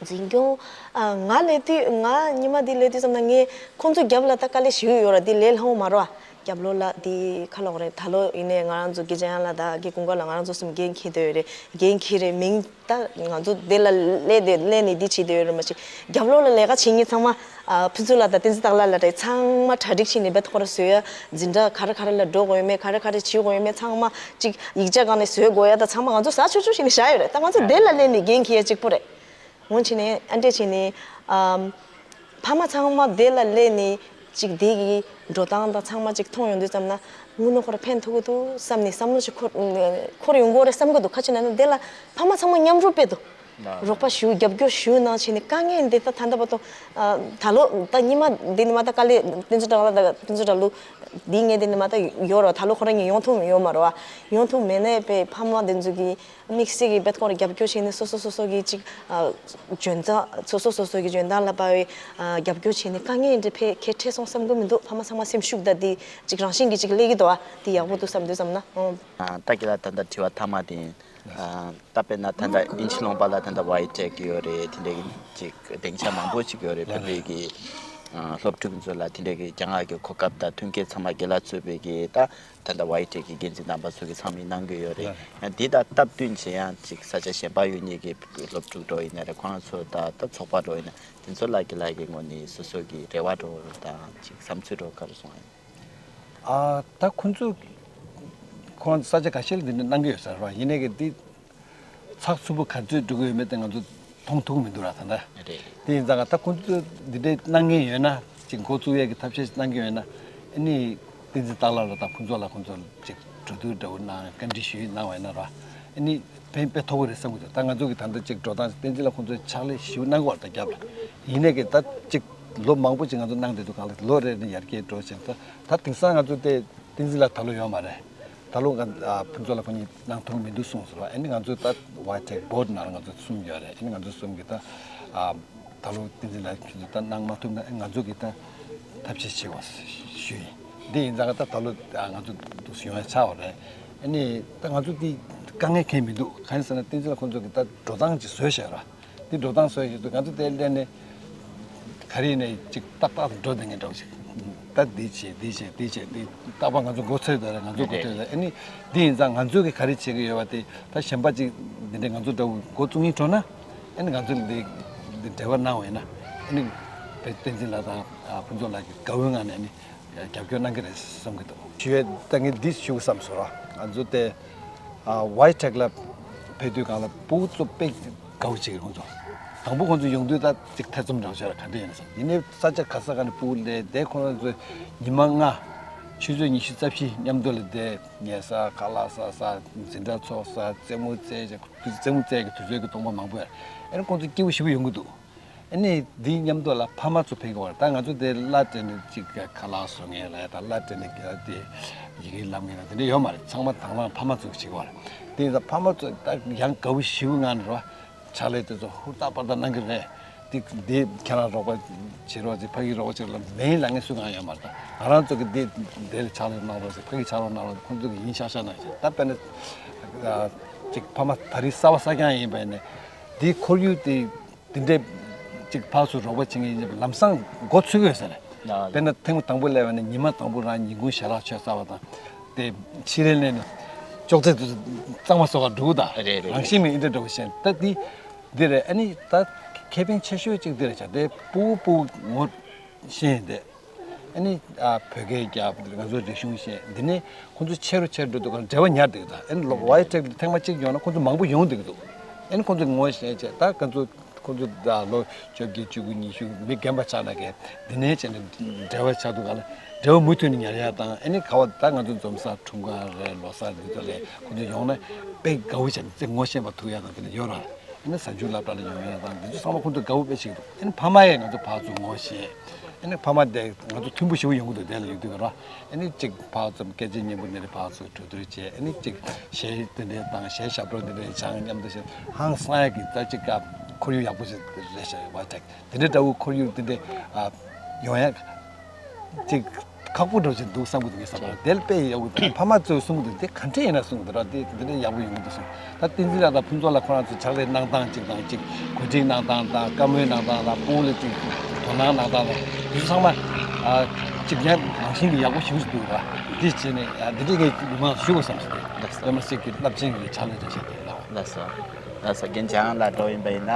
འཛིན་སྐྱོང་ཨ་ང་སླེབས་དུས་ང་ཉི་མ་འདི་སླེབས་དུས་ཙམ་ན་ངས་ཁོང་ཚོ་རྒྱབ་ལ་ད་དཀའ་ལས་ཞིག་ཡོད་ར། འདི་ལས་སླ་བོ་མ་རོ། རྒྱབ་ལོགས་ལ་འདི་ཁ་ལོག་རེད། ད་ལོ་ཡིན་ནའི་ང་རང་ཚོ་དགེ་རྒན་ལགས་དང་དགེ་ཀུན་དགའ་ལགས་ང་རང་ཚོ་གསུམ་འགན་འཁྱེར་བསྡད་ཡོད་རེད། འགན་འཁྱེར་རེད་མིང་། ད་ང་ཚོ་དེ་ལ་སླེབས་དེ་སླེབས་ནས་འདི་བྱེད་དེ་ཡོད་རེད་མ་གཞི་རྒྱབ་ལོགས་ལ་ལས་ཀ་བྱེད་མཁན་ཚང་མ་ཨ་ཕུན་ཚོགས་ལགས་དང་བསྟན་འཛིན་སྟག་ལྷ་ལགས་རེད། ཚང་མ་གྲ་སྒྲིག་བྱས་ནས་རྦད་ཁོ་ར་བཟོ་ཡ་འཛིན་གྲྭ་ག་རེ་ག་རེ་ལ་འགྲོ་དགོས་ཡོད་མེད་ག་རེ་ག་རེ་བྱེད་དགོས་ཡོད་མེད་ཚང་མ་ཅིག་ཡིག་ཆ་སྒང་ནས་བཟོ་དགོས་ཡ་ད་ཚང་མ་ང་ཚོ་ཟ་ཆོག་ཆོག་བྱས་ནས་བཞག་ཡོད་རེད། ད་ང་ཚོ་དེ་ལ་སླེབས་ནས་འགན་འཁྱེར་ཡ་གཅིག་པོ་རེད། འོ་བྱས་ནས་ཨ་འདྲས་བྱས་ནས་ཨམ། ཕ་མ་ཚང་མ་དེ་ལ་སླེབས་ནས་ཅིག་དེ་གི་འགྲོ་སྟངས་དང་ཚང་མ་ཅིག་མཐོང་ཡོང་དུས་ཙམ་ན་དངོས་གནས་ཁོ་ར་ཕན་ཐོགས་ཀྱི་འདུག་བསམ་ནས་བསམ་བློ་ཅིག་འཁོར་འཁོར་ཡོང་གི་རེད་བསམ་གྱི་འདུག་ག་ཅི་ན་ནི་དེ་ལ་ཕ་མ་ཚང་མ་མཉམ་རུབ་དཔེ་འདུག་རོགས་པ་ཞུ། རྒྱབ་སྐྱོར་ཞུ་གནང་བྱས་ནས། དཀའ་ངལ་འདི་ད་ད་ལྟ་བར་དུ་ཨ་ད་ལོ་ད་སྔོན་མ་འདི་ནས་མ་ད་དཀའ་ལས་དཔེ་མཛོད་གྲྭ་ལ་ད་དཔེ་མཛོད་གྲྭ་ལུ་འདི་ངས་འདི་ནས་མ་ད་ཡོད་རོགས། ད་ལོ་ཁོ་རང་གཉིས་ཡོང་ཐུབ་ཡོད་མ་རེད་བ། ཡོང་ཐུབ་མེད་ནའི་པའི་ཕ་མ་འདི་ཚོ་གིས་དམིགས་བསལ་གྱི་དཔེ་ཁོ་རང་རྒྱབ་སྐྱོར་བྱས་ནས་སོ་སོ་སོ་སོ་གི་ཅིག་ཨ་འཇོན་ཐང་། སོ་སོ་སོ་སོ་གི་འཇོན་ཐང་ལ་དཔག་པའི་ཨ་རྒྱབ་སྐྱོར་བྱས་ནས། དཀའ་ངལ་འདི་ཕལ་ཁེ་འཕྲད་སོང་བསམ་གི་མི་འདུག། ཕ་མ་ཚང་མ་སེམས་ཤུགས་ད་འདི་ཅིག་རང་བཞིན་གྱིས་ཅིག་སླེབས་ཀྱི་འདུག་བ། འདི་ཡག་པོ་འདུག་བསམ་དུས་ཙམ་ན། ཨོ། ཨ། ད་ཁྱེད་ལ་ད་ལྟ་དྲི་བ་མཐའ་མ་དེ་ཡིན། ཨ། ད་དཔེར་ན་ད་ལྟ་དབྱིན་ཇི་ལུང་པ་ལ་ད་ལྟ་ཝའི་ཊེག་ཡོད་རེད། དེ་འདྲའི་ཅིག་སྡིངས་ཆ་མང་པོ་ཞིག་ཡོད་རེད། བོད་པའི་གི་ཨ་སློབ་ཕྲུག་ཚོ་ལ་དེ་འདྲའི་གི་རྒྱ་ནག་གི་གོ་སྐབས་དང་མཐུན་རྐྱེན་ཚང་མ་རྒན་ལགས་གཙོས་པའི་གི་ད་ད་ལྟ་ཝའི་ཊེག་གི་འགན་འཛིན་རྣམ་པ་ཚོ་གི་ཚང་མས་གནང་གི་ཡོད་རེད། ཡང་དེ་དང་སྟབས་བསྟུན་བྱས་ཡང་ཅིག་ས་ཆ་གཞན་པ་ཡོད་མཁན་གི་སློབ་ཕྲུག་འདྲ་ཡིན་ན་རེད། ཁོ་རང་ཚོ་ད་ད་ཚོགས་པ་འདྲ་ཡིན་ན་དེ་ཚོ་ལ་རྒན་ལགས་ཀྱི་ངོས་ནས་སོ་སོ་གི་རེ་བ་འདྲ་དང་ཅིག་བསམ་ཚུལ་འདྲ་ག་རེ་གསུང་ཡ་ཡིན། ཨ། ད་ཁོང་ཚོས་ཁོང་ས་ཆ་ཁ་ཤས་ལ་འདི་འདྲ་གནང་གི་ཡོད་ས་རེད་བ། ཡིན་ནའི་གི་འདི་ཚགས་ཚུད་པོ་ག་ཚོད་འགྲོ་གི་ཡོད་མེད་དེ་ང་ཚོ་མཐོང་ཐུབ་མི་འདུག་ར། ད་ལྟ་རེད། དེ་ཡིན་ཙང་ད་ཁོང་ཚོས་འདི་འདྲ་གནང་གི་ཡོད་ན། ཅིག་འགོ་བཙུགས་ཡས་ཀྱི་ཐབས་ཤེས་གནང་གི་ཡོད་ན། ཨ་ནི་བསྟན་འཛིན་སྟག་ལྷ་ལགས་དང་ཕུན་ཚོགས་ལགས་ཁོང་ཚོ་ཅིག་གྲོས་བསྡུར་འདྲ་བོ་གནང་། བཀའ་འདྲི་ཞུ་ཡིག་གནང་བ་ཡིན་ན་ར། ཨ་ནི་ཕན་དཔེ་ཐོགས་ཀྱི་རེད་བསམ་གྱི་འདུག། ད་ང་ཚོ་གི་ད་ལྟ་ཅིག་འགྲོ་སྟངས་བསྟན་འཛིན་ལགས་ཁོང་ཚོས་ཕྱག་ལས་ཞེ་པོ་གནང་གི་ཡོད་རེད། ད་རྒྱབ་ལ་ཡིན་ནའི་གི་ད་ཅིག་ལོ་མང་པོ་ཅིག་ང་ཚོ་གནང་བསྡད་འདུག། གང་ལ་ལོ་རེ་ནས་ཡར་རྒྱས་འགྲོ་བཞིན། ད་ད་དེང་སང་ང་ཚོ་དེ་བསྟན་འཛིན་ལགས་ད་ལོ་ཡོད་མ་རེད། ད་ལོ་ང་ཨ་ཕུན་ཚོགས་ལགས་ཁོང་གཉིས་གནང་ཐུབ་མི་འདུག་གསུངས་སོང་བ། ཨ་ནི་ང་ཚོ་ད་ཝའི་ཊེག་བྷོར་ཌི་ནང་ལ་ང་ཚོ་གསུམ་ཡོད་རེད། ཨ་ནི་ང་ཚོ་གསུམ་གྱིས་ད་ཨ་ད་ལོ་བསྟན་འཛིན་ལགས་ཁྱོད་ཚོ་ད་གནང་མ་ཐུབ་ན། ཨ་ནི་ང་ཚོ་གིས་ད་ཐབས་ཤེས་བྱེད་དགོས་ཞུ་ཡིན། འདི་ཡིན་ཙང་ད་ད་ལོ་ཨ་ང་ཚོ་འདུག་སེ་ཡོང་ཡ་ཆགས་པ་རེད། ཨ་ནི་ད་ང་ཚོ་འདི་དཀའ་ངལ་གང་ཡང་མི་འདུག། གང་ཡིན་ཟེར་ན་བསྟན་འཛིན་ལགས་ཁོང་ཚོ་གིས་ད་འགྲོ་སྟངས་ཅིག་བཟོས་བཞག་ར། འདི་འགྲོ་སྟངས་བཟོས་བཞག་འདུག། ང་ཚོ་དེ་སླེབས་ནས་ག་རེ་ཡིན་ནའི་ཅིག་ཏག་ཏག་འགྲོ་བསྡད་མཁན་འདྲ་བོ་ཞིག། ད་འདི་བྱེད་འདི་བྱེད་འདི་བྱེད་འདི་རྟག་པར་ང་ཚོ་འགོ་ཚུགས་དེ་རེད། ང་ཚོ་འགོ་ཚུགས་དེ་རེད། ཨ་ནི་འདི་ཡིན་ཙང་ང་ཚོ་གིས་ག་རེ་བྱེད་ཀྱི་ཡོད་པ་དེ། ད་གཞན་པ་ཅིག་འདི་འདྲའི་ང་ཚོ་འདྲ་བོ་འགོ་བཙུགས་མཁན་འགྲོ་ན། ཨ་ནི་ང་ཚོ་འདི་འདི་འབྲེལ་བ་གནང་བ་ཡིན་ན། ཨ་ནི་བསྟན་འཛིན་ལགས་དང་ཕུན་ཚོགས་ལགས་ཀྱིས་དགའ་བོའི་ངང་ནས་ཨ་ནི་རྒྱབ་སྐྱོར་གནང་གི་རེད་བསམ་གྱི་འདུག། ཞུ་ཡས་ད་ངས་འདི་ཞུ་དགོས་བསམ་སོང་ར། ང་ཚོ་དེ་ཝའི་ཊེག་ལ་ཕེབས་དུས་སྒང་ལ་ཕྲུ་གུ་ཚོ་དཔེ་དགའ་བོ་བྱེད་ཀྱི་རེད། ཁོང་ཚོ་དང་པོ་ཁོང་ཚོ་ཡོང་དུས་ད་ཅིག་ཐེ་ཚོམ་འདྲ་བོ་བྱས་ར། ག་འདྲ་ཡིན་ན་བསམ། ཡིན་ནའི་ས་ཆ་ག་ས་ག་ནས་ཕྲུ་གུ་སླེབས། དེ་ཁོང་ཚོ་ཉི་མ་ལྔ་ཆུ་ཚོད་ཉི་ཤུ་རྩ་བཞི་མཉམ་དུ་ལ་བསྡད། ཉལ་ས། ཁ་ལག་ཟ་ས། འཛིན་གྲྭ་ཚོགས་ས། རྩེད་མོ་རྩེ་བྱས། རྩེད་མོ་རྩེ་གི་དུས་ཚོད་ཀྱི་སྟོང་པ་མང་པོ་ཡོད། ཨ་ནི་ཁོང་ཚོ་སྐྱིད་པོ་ཞེ་པོ་ཡོང་གི་འདུག། ཨ་ནི་འདིའི་མཉམ་དུ་ལ་ཕ་མ་ཚོ་ཕེབས་ཀྱི་ཡོད་རེད། ད་ང་ཚོ་དེ་གླ་སྤྲད་ནས་ཅིག་ཁ་ལག་བཟོ་མཁན་ལ་ཡ་དང་། གླ་སྤྲད་ནས་དེ་ཡི་གེ་བསླབ་མཁན་ལ་དེ་འདྲ་ཡོད་མ་རེད། ཚང་མ་དང་བླངས་ཕ་མ་ཚོ་གིས་བྱེད་ཀྱི་ཡོད་རེད། དེ་ཡིན་ཙང་ཕ་མ་ཚོ་ད་ཡང་དགའ་བོ་ཞེ་པོའི་ངང་ནས་རེད་བ། ཕྱག་ལས་དེ་ཚོ་ཧུར་ཐག་པར་ཐག་གནང་གི་རེད། དེ་དེ་ཁྱེད་རང་རོགས་པ་བྱེད་རོགས་བྱེད། ཕ་གིའི་རོགས་པ་བྱེད་རོགས་ལབ་མེད་ལབ་མཁན་སུ་གང་ཡོད་མ་རེད། ད་ང་རང་ཚོ་གིས་དེ་དེ་ལ་ཕྱག་ལས་གནང་རོགས་བྱེད། ཕ་གིའི་ཕྱག་རོགས་གནང་རོགས་བྱེད། ཁོང་ཚོ་གིས་ཡིན་ཤག་ཤག་གནང་བྱེད། ད་དཔེར་ན་ཅིག་ཕ་མ་ད་རེས་གསར་པ་གསར་རྐྱང་ཡིན་པ་ཡིན་ནའི་དེའི་ཁོར་ཡུག་དེ་དེ་འདྲའི་ཅིག་ཕར་ཚུར་རོགས་པ་བྱེད་མཁན་ཡིན་ན་ལམ་སང་འགོ་ཚུགས་ཀྱི་ཡོད་ས་རེད། དཔེར་ན་ཐེངས་མ་དང་པོ་སླེབས་པ་ནས་ཉི་མ་དང་པོ་རང་ཉིན་གུང་ཞལ་ལག་མཆོད་ཚར་བ་དང་། དེ་ཕྱི་རེ་ལས་ནས་ཅོག་ཙེ་དེ་གཙང་མ་བཟོ་གར་འགྲོ་གི། ད་རེད་རེད། རང་བཞིན་མེད་འདི་འདྲ་བོ་བཤད། ད་འདི་འདི་རེད། ཨ་ནི་ད་ཁེ་ཕན་ཆེ་ཤོས་གཅིག་འདི་རེད་བྱ། དེ་ཕྲུ་གུ་ཕྲུ་གུ་ངོ་ཤེས་ཡིན་དེ། ཨ་ནི་ཨ་བོད་སྐད་རྒྱབ། ང་ཚོའི་རིག་གཞུང་ཤེས། འདི་ནས་ཁོང་ཚོ་ཆེ་རུ་ཆེ་རུ་འགྲོ་དུས་གང་འབྲེལ་བ་ཉར་བསྡད་ཀྱི་འདུག། ཨ་ནི་ལོ་ཝའི་ཊེག་ཐེངས་མ་གཅིག་ཡོང་ན་ཁོང་ཚོ་མང་པོ་ཡོང་བསྡད་ཀྱི་འདུག། ཨ་ནི་ཁོང་ཚོ་ངོ་ཤེས་བྱས། ད་ང་ཚོ་ཁོང་ཚོ་ད་ལོ་བཅོ་བརྒྱད་བཅུ་དགུ་ཉི་ཤུ་མི་རྒན་པ་ཆགས་ན་གས་འདི་ནས་བྱས་ནས་འབྲེལ་བ་ཆགས་འདུག་ག་ལ། འབྲེལ་བ་མུ་མཐུད་ནས་ཉར་ཡ་དང་། ཨ་ནི་ག་བ་ད་ང་ཚོ་འཛོམས་ས་འཁྲུངས་སྐར་རེད། ལོ་གསར་འདི་ཚོ་ལ་ཁོང་ཚོ་ཡོང་ན་དཔེ་དགའ་བོ་བྱས་ནས་ཅིག་ངོ་ཤེས་པ་ཐུག་ཡ་དང་དེ་འདྲ་ཡོད་ར། ཨ་ནི་གཟའ་མཇུག་སློབ་གྲྭ་ལ་ཡོང་ཡ་དང་འདི་ཚོ་ཚང་མ་ཁོང་ཚོ་དགའ་བོ་དཔེ་བྱེད་ཀྱི་འདུག། ཨ་ནི་ཕ་མ་ཡས་ང་ཚོ་ཕར་ཚུར་ངོ་ཤེས། ཨ་ནི་ཕ་མ་དེ་ང་ཚོ་མཐུན་པོ་ཞེ་པོ་ཡོང་གི་འདུག། དེ་ལ་ཡོད་དུས་ར། ཨ་ནི་གཅིག་ཕར་ཙམ་སྐད་ཆ་སྙན་པོ་འདི་འདྲ་ཕར་ཚུར་གྲོས་བསྡུར་བྱས། ཨ་ནི་གཅིག་གཞས་འདི་འདྲ་དང་གཞས་ཞབས་བྲོ་འདི་འདྲ་སྦྱངས། མཉམ་དུ་བྱས་ཧང་སང་ཡག་གི་ད་གཅིག་ཁོར་ཡུག་ཡག་པོ་ཞིག་རེད་ཤག། ཝའི་ཊེག་འདི་འདྲ་འདྲ་བོ་ཁོར་ཡུག་འདི་འདྲ་ཨ་ཡོང་ཡག་གཅིག་ཁག་པོ་འདྲ་བོ་ཞིག་འདུག་བསམ་གི་འདུག། ངས་བསམ་པར་དེ་ལ་དཔེ་ཡག་པོ་འདུག། ཕ་མ་ཚོས་གསུང་གི་འདུག། དེ་ག་འདྲ་ཡིན་ན་གསུང་གི་འདུག་ར། དེ་འདི་འདྲ་ཡག་པོ་ཡོང་གི་འདུག་གསུང་། ད་བསྟན་འཛིན་ལགས་དང་ཕུན་ཚོགས་ལགས་ཁོ་རང་ཚོ་ཕྱག་ལས་གནང་སྟངས་གཅིག་དང་གཅིག་གོ་སྒྲིག་གནང་སྟངས་དང་། བཀའ་མོལ་གནང་སྟངས་དང་། ཕྲུ་གུ་ལ་གཅིག་དོ་སྣང་གནང་སྟངས་དང་། དེ་ཚོ་ཚང་མ་ཨ་གཅིག་ཡང་རང་བཞིན་གྱིས་ཡག་པོ་ཞེ་པོ་ཞིག་འདུག་ར། འདི་བྱས་ནས་ཨ་འདི་འདྲའི་གི་མི་མང་ཞུ་དགོས་བསམ་སོང་། དེ་ལགས་སོ། པད་མ་སྲས་ཀྱི་རླབས་ཆེན་གྱི་ཕྱག་ལས་འདྲ་ཞིག་དེ་ལགས། ལགས་སོ། ལགས་སོ། རྒན་འཇམ་དབྱངས་ལགས་འགྲོ་ཡིན་པ་ཡིན་ན།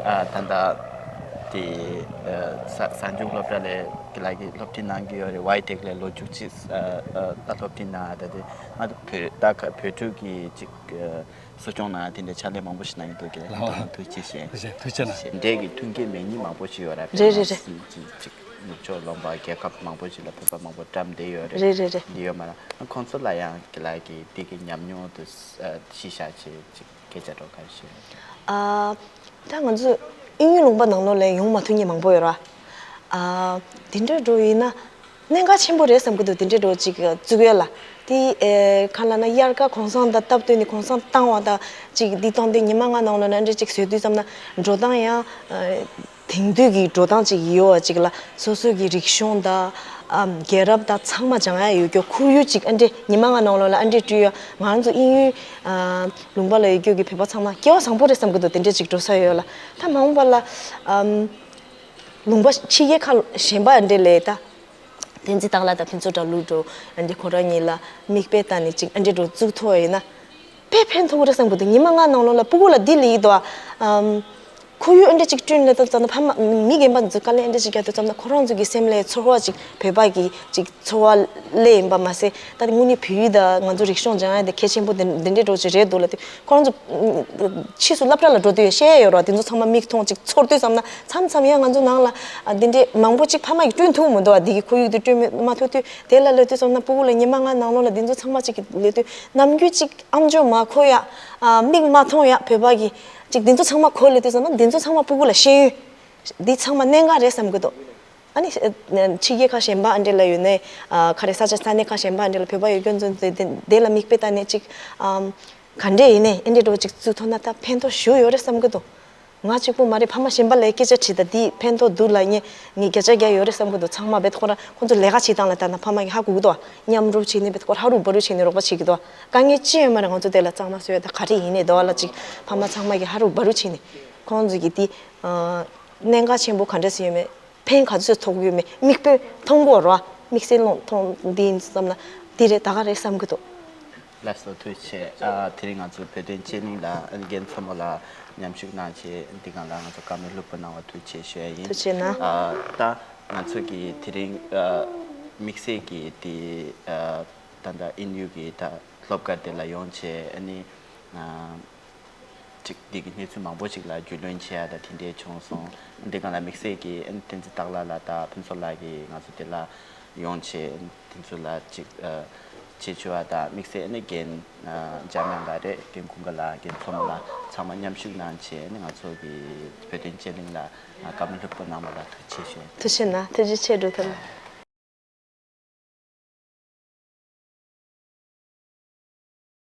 ཨ་ད་ལྟ་དེ་ཨ་གཟའ་གཟའ་མཇུག་སློབ་གྲྭ་ལ་རྒན་ལགས་ཀྱིས་སློབ་ཁྲིད་གནང་གི་ཡོད་རེད། ཝའི་ཊེག་ལ་ལོ་བཅུ་གཅིག་ཨ་ཨ་ད་སློབ་ཁྲིད་གནང་། ད་དེ་ང་ཚོ་བོད་ད་ག་བོད་ཕྲུག་གི་ཅིག་ཨ་གསོ་སྐྱོང་ནང་དེ་འདྲའི་ཕྱག་ལས་མང་པོ་ཞིག་གནང་གི་འདུག་གི། ལགས། ཐུགས་རྗེ་ཆེ། ཐུགས་རྗེ་ཆེ། ཐུགས་རྗེ་གནང་། དེ་འདྲའི་གི་མཐུན་རྐྱེན་མེད་མཁན་མང་པོ་ཞིག་ཡོད་རེད། རེད་རེད་རེད། ཅིག་ཅིག་ ནུབ་ཕྱོགས་ལུང་པ་རྒྱལ་ཁབ་མང་པོ་ཞིག་ལ་བོད་པ་མང་པོ་བཀྲམ་བསྡད་ཡོད་རེད། རེད་རེད་རེད། འདི་ཡོད་མ་རེད། ཁོང་ཚོ་ལ་ཡང་ཀི་ལ་གི་འདི་གི་ཉམས་མྱོང་དུ་ཨ་གཞི་བཞག་བྱས་ཅིག་སྐད་ཆ་འདྲ་བོ་ག་རེ་ཞུ། ཨ། ད་ང་ཚོ་དབྱིན་ཡུལ་ལུང་པ་ནང་ལོགས་ལ་ཡོང་མ་ཐུབ་མཁན་མང་པོ་ཡོད་ར། ཨ། དེ་འདྲ་འདྲ་བོ་ཡིན་ན་གནད་འགག་ཆེན་པོ་རེད་བསམ་གྱི་འདུག་དེ་འདྲ་འདྲ་བོ་ཅིག་བཙུགས་ཡོད་ལ། དེ་ཨེ་གང་ལབ་ན་དབྱར་ཁ་གུང་སེང་དང་སྟབས་བསྟུན་ནས་གུང་སེང་བཏང་བ་དང་ཅིག་འདི་བཏང་དུས་ཉི་མ་ལྔ་ནང་ལོགས་ལ་འདྲ་ཅིག་བཟོས་དུས་ཙམ་ན་འགྲོ་སྟངས་ཡང་ཨ། དེང་དུས་ཀྱི་འགྲོ་སྟངས་ཅིག་ཡོད་པ་ཅིག་ལ་སོ་སོ་གི་རིག་གཞུང་དང་ཨམ་རྒྱལ་རབས་དང་ཚང་མ་སྦྱང་ཡ་ཡོད་རྒྱུ་ཁོར་ཡུག་ཅིག་ཨ་འདྲེ་ཉི་མ་ལྔ་ནང་ལོགས་ལ་ཨ་འདྲེ་བསྐྲུན་ཡོད། ང་རང་ཚོ་དབྱིན་ཡུལ་ཨ་ལུང་པ་ལ་ཡོད་རྒྱུ་གི་བོད་པ་ཚང་མ་སྐལ་བ་བཟང་པོ་རེད་བསམ་གི་འདུག་དེ་འདྲེ་ཅིག་འགྲོ་ས་ཡོད་ལ། ད་མ་འོངས་པ་ལ་ཨམ་ལུང་པ་ཕྱི་རྒྱལ་ཁག་གཞན་པ་ཨ་འདྲེ་ལས་ད་བསྟན་འཛིན་སྟག་ལྷ་དང་ཕུན་ཚོགས་དགྲ་ལུག་འགྲོ་ཨ་འདྲེ་ཁོ་རང་གཉིས་ལ་མིག་དཔེ་ལྟ་ནས་ཅིག་ཨ་འདྲེ་འགྲོ་བཙུགས་ཐུབ་པ་ཡིན་ན། དཔེ་ཕན་ཐོགས་རེད་བསམ་གི་འདུག་ཉི་མ་ལྔ་ནང་ལོགས་ལ་སྤུ་གུ་ལ་འདི་ལས་ཡིན་དོ། ཨམ། ཁོར་ཡུག་ཨ་འདྲ་ཅིག་བསྐྲུན་ལས་དང་ཙམ་ན་ཕ་མ་མི་རྒན་པ་འཛུལ་དཀའ་ལས་ཨ་འདྲ་ཅིག་རྒྱག་དུས་ཙམ་ན་ཁོ་རང་ཚོ་གི་སེམས་ལ་ཚོར་བ་ཅིག་བོད་པ་གི་ཅིག་ཚོར་བ་སླེབས་ཡིན་པ་མ་ཟད། ད་དེ་དངོས་གནས་བོད་ཡིག་དང་ང་ཚོ་རིག་གཞུང་སྦྱང་ཡ་དེ་གལ་ཆེན་པོ་དེ་འདི་འདྲའི་འགྲོ་ཅིག་རེད་འདུག་ལ། དེ་ཁོ་རང་ཚོ་ཕྱིས་སུ་སློབ་གྲྭ་ལ་འགྲོ་དུས་ཡ་བཤད་ཡ་ཡོད་ར། དེ་ཚོ་ཚང་མ་མིག་མཐོང་ཅིག་ཚོར་དུས་ཙམ་ན་མཚམས་མཚམས་ཡ་ང་ཚོ་ནང་ལ་འདི་འདྲའི་མང་པོ་ཅིག་ཕ་མ་གིས་བསྐྲུན་ཐུབ་མི་འདུག་བ། འདི་གི་ཁོར་ཡུག་དེ་བསྐྲུན་མ་ཐུབ་དུས་དེ་ལ་སླེབས་དུས་ཙམ་ན་སྤུ་གུ་ལ་ཉི་མ་ལྔ་ནང་ལོགས་ལ་འདི་ཚོ་ཚང་མ་ཅིག་གི་སླེབས་དུས་ནམ་རྒྱུན་ཅིག་ཨམ་ཅོག་མ་གོ་ཡ། ཨ། མིག་མ་མཐོང་ཡ་བོད་པ་གི་ཅིག་འདི་ཚོ་ཚང་མ་གོ་ལེ་དུས་ཙམ་ན་འདི་ཚོ་ཚང་མ་སྤུ་གུ་ལ་ཤེས་ཡོན་འདི་ཚང་མ་གནད་འགག་རེད་བསམ་གི་འདུག་ཨ་ནི་ཕྱི་རྒྱལ་ཁག་གཞན་པ་ཨ་འདྲེ་ལ་ཡོད་ནས་ཨ་ག་རེ་ས་ཆ་ས་གནས་ཁག་གཞན་པ་ཨ་འདྲེ་ལ་བོད་པ་ཡོད་སྐྱོན་ཚོ་དེ་དེ་ལ་མིག་དཔེ་ལྟ་ནས་ཅིག་ཨམ་ག་འདྲས་ཡིན་ནས་ཨ་འདྲེ་འགྲོ་ཅིག་བཙུགས་ཐུབ་ན་ད་ཕན་ཐོགས་ཞུ་ཡོད་རེད་བསམ་གི་འདུག་ང་གཅིག་པུ་མ་རེད། ཕ་མ་གཞན་པ་ལ་སྐད་ཆ་དྲིས་ད་འདི་ཕན་ཐོགས་འདུག་ལབ་མཁན་ངས་བརྒྱ་ཆ་བརྒྱ་ཡོད་རེད་བསམ་གི་འདུག་ཚང་མ་བེད་ཁོ་རང་ཁོ་ཚོ་ལས་ཀ་བྱེད་སྟངས་ལ་ལྟ་ན་ཕ་མ་གིས་ཧ་གོ་གི་འདུག་མཉམ་རུབ་བྱས་ནས་བེད་ཁོ་ཧ་རུ་བ་རུ་བྱས་ནས་རོགས་པ་བྱེད་ཀྱི་འདུག་དཀའ་ངལ་ཅི་ཡོད་མ་རེད། ང་ཚོ་དེ་ལ་གཙང་མ་བཟོ་ཡ་ད་ག་རེ་ཡིན་ནས་འདུག་ལ་ཅིག་ཕ་མ་ཚང་མ་གིས་ཧ་རུ་བ་རུ་བྱས་ནས་ཁོང་ཚོ་གིས་འདི་གནད་འགག་ཆེན་པོ་ག་འདྲ་ཞིག་ཡོད་མེད། ཕན་ག་ཚོད་ཐོགས་ཡོད་མེད་མིག་དཔེ་མཐོང་གོ་རོ། དམིགས་བསལ་ལོང་མཐོང་འདི་ཡིན་བསམ་ན་འདི་རེད་ད་ག་རེད་བསམ་གི་འདུག་ལགས་སོ་ཐུགས་རྗེ་ཆེ། ཨ་དེ་རིང་ང་ཚོ་བོད་དོན་དཔྱད་གླེང་ལ་རྒན་མཚོ་མོ་ལ་མཉམ་ཞུགས་གནང་བྱས་འདི་གང་ལ་ང་ཚོ་བཀའ་མོལ་ལྷུག་པོ་གནང་བ་ཐུགས་རྗེ་ཆེ་ཞུ་ཡ་ཡིན། ཐུགས་རྗེ་གནང་། ཨ་ད་ང་ཚོ་གི་དེ་རིང་ཨ་དམིགས་བསལ་གྱི་དེ་ཨ་ད་ལྟ་དབྱིན་ཡུལ་གྱི་ད་སློབ་གྲྭ་དེ་ལ་ཡོང་བྱས་ཨ་ནི་ཨ། ཅིག་འདི་གི་གནས་ཚུལ་མང་པོ་ཅིག་ལ་རྒྱུས་ལོན་བྱེད་ཡ་དང་དེ་འདྲའི་བྱུང་སོང་། འདི་གང་ལ་དམིགས་བསལ་གྱིས་ཨ་ནི་བསྟན་འཛིན་སྟག་ལྷ་ལགས་དང་ཕུན་ཚོགས་ལགས་ཀྱིས་ང་ཚོ་འདི་ལ་ཡོང་བྱས་དེ་ཚོ་ལ་ཅིག་ཨ་ཆེད་ཞུ་བ་དང་དམིགས་བསལ་ཨ་ནི་རྒན་ཨ་འཇམ་དབྱངས་ལགས་རེད། རྒན་ཀུན་དགའ་ལགས། རྒན་མཚོ་མོ་ལགས་ཚང་མ་མཉམ་ཞུགས་གནང་བྱས་ཨ་ནི་ང་ཚོ་གི་བོད་དོན་དཔྱད་གླེང་ལ་བཀའ་མོལ་ལྷུག་པོ་གནང་བ་ལ་ཐུགས་རྗེ་ཆེ་ཞུ། ཐུགས་རྗེ་གནང་། ཐུགས་རྗེ་ཆེ་འགྲོ་ཐུབ།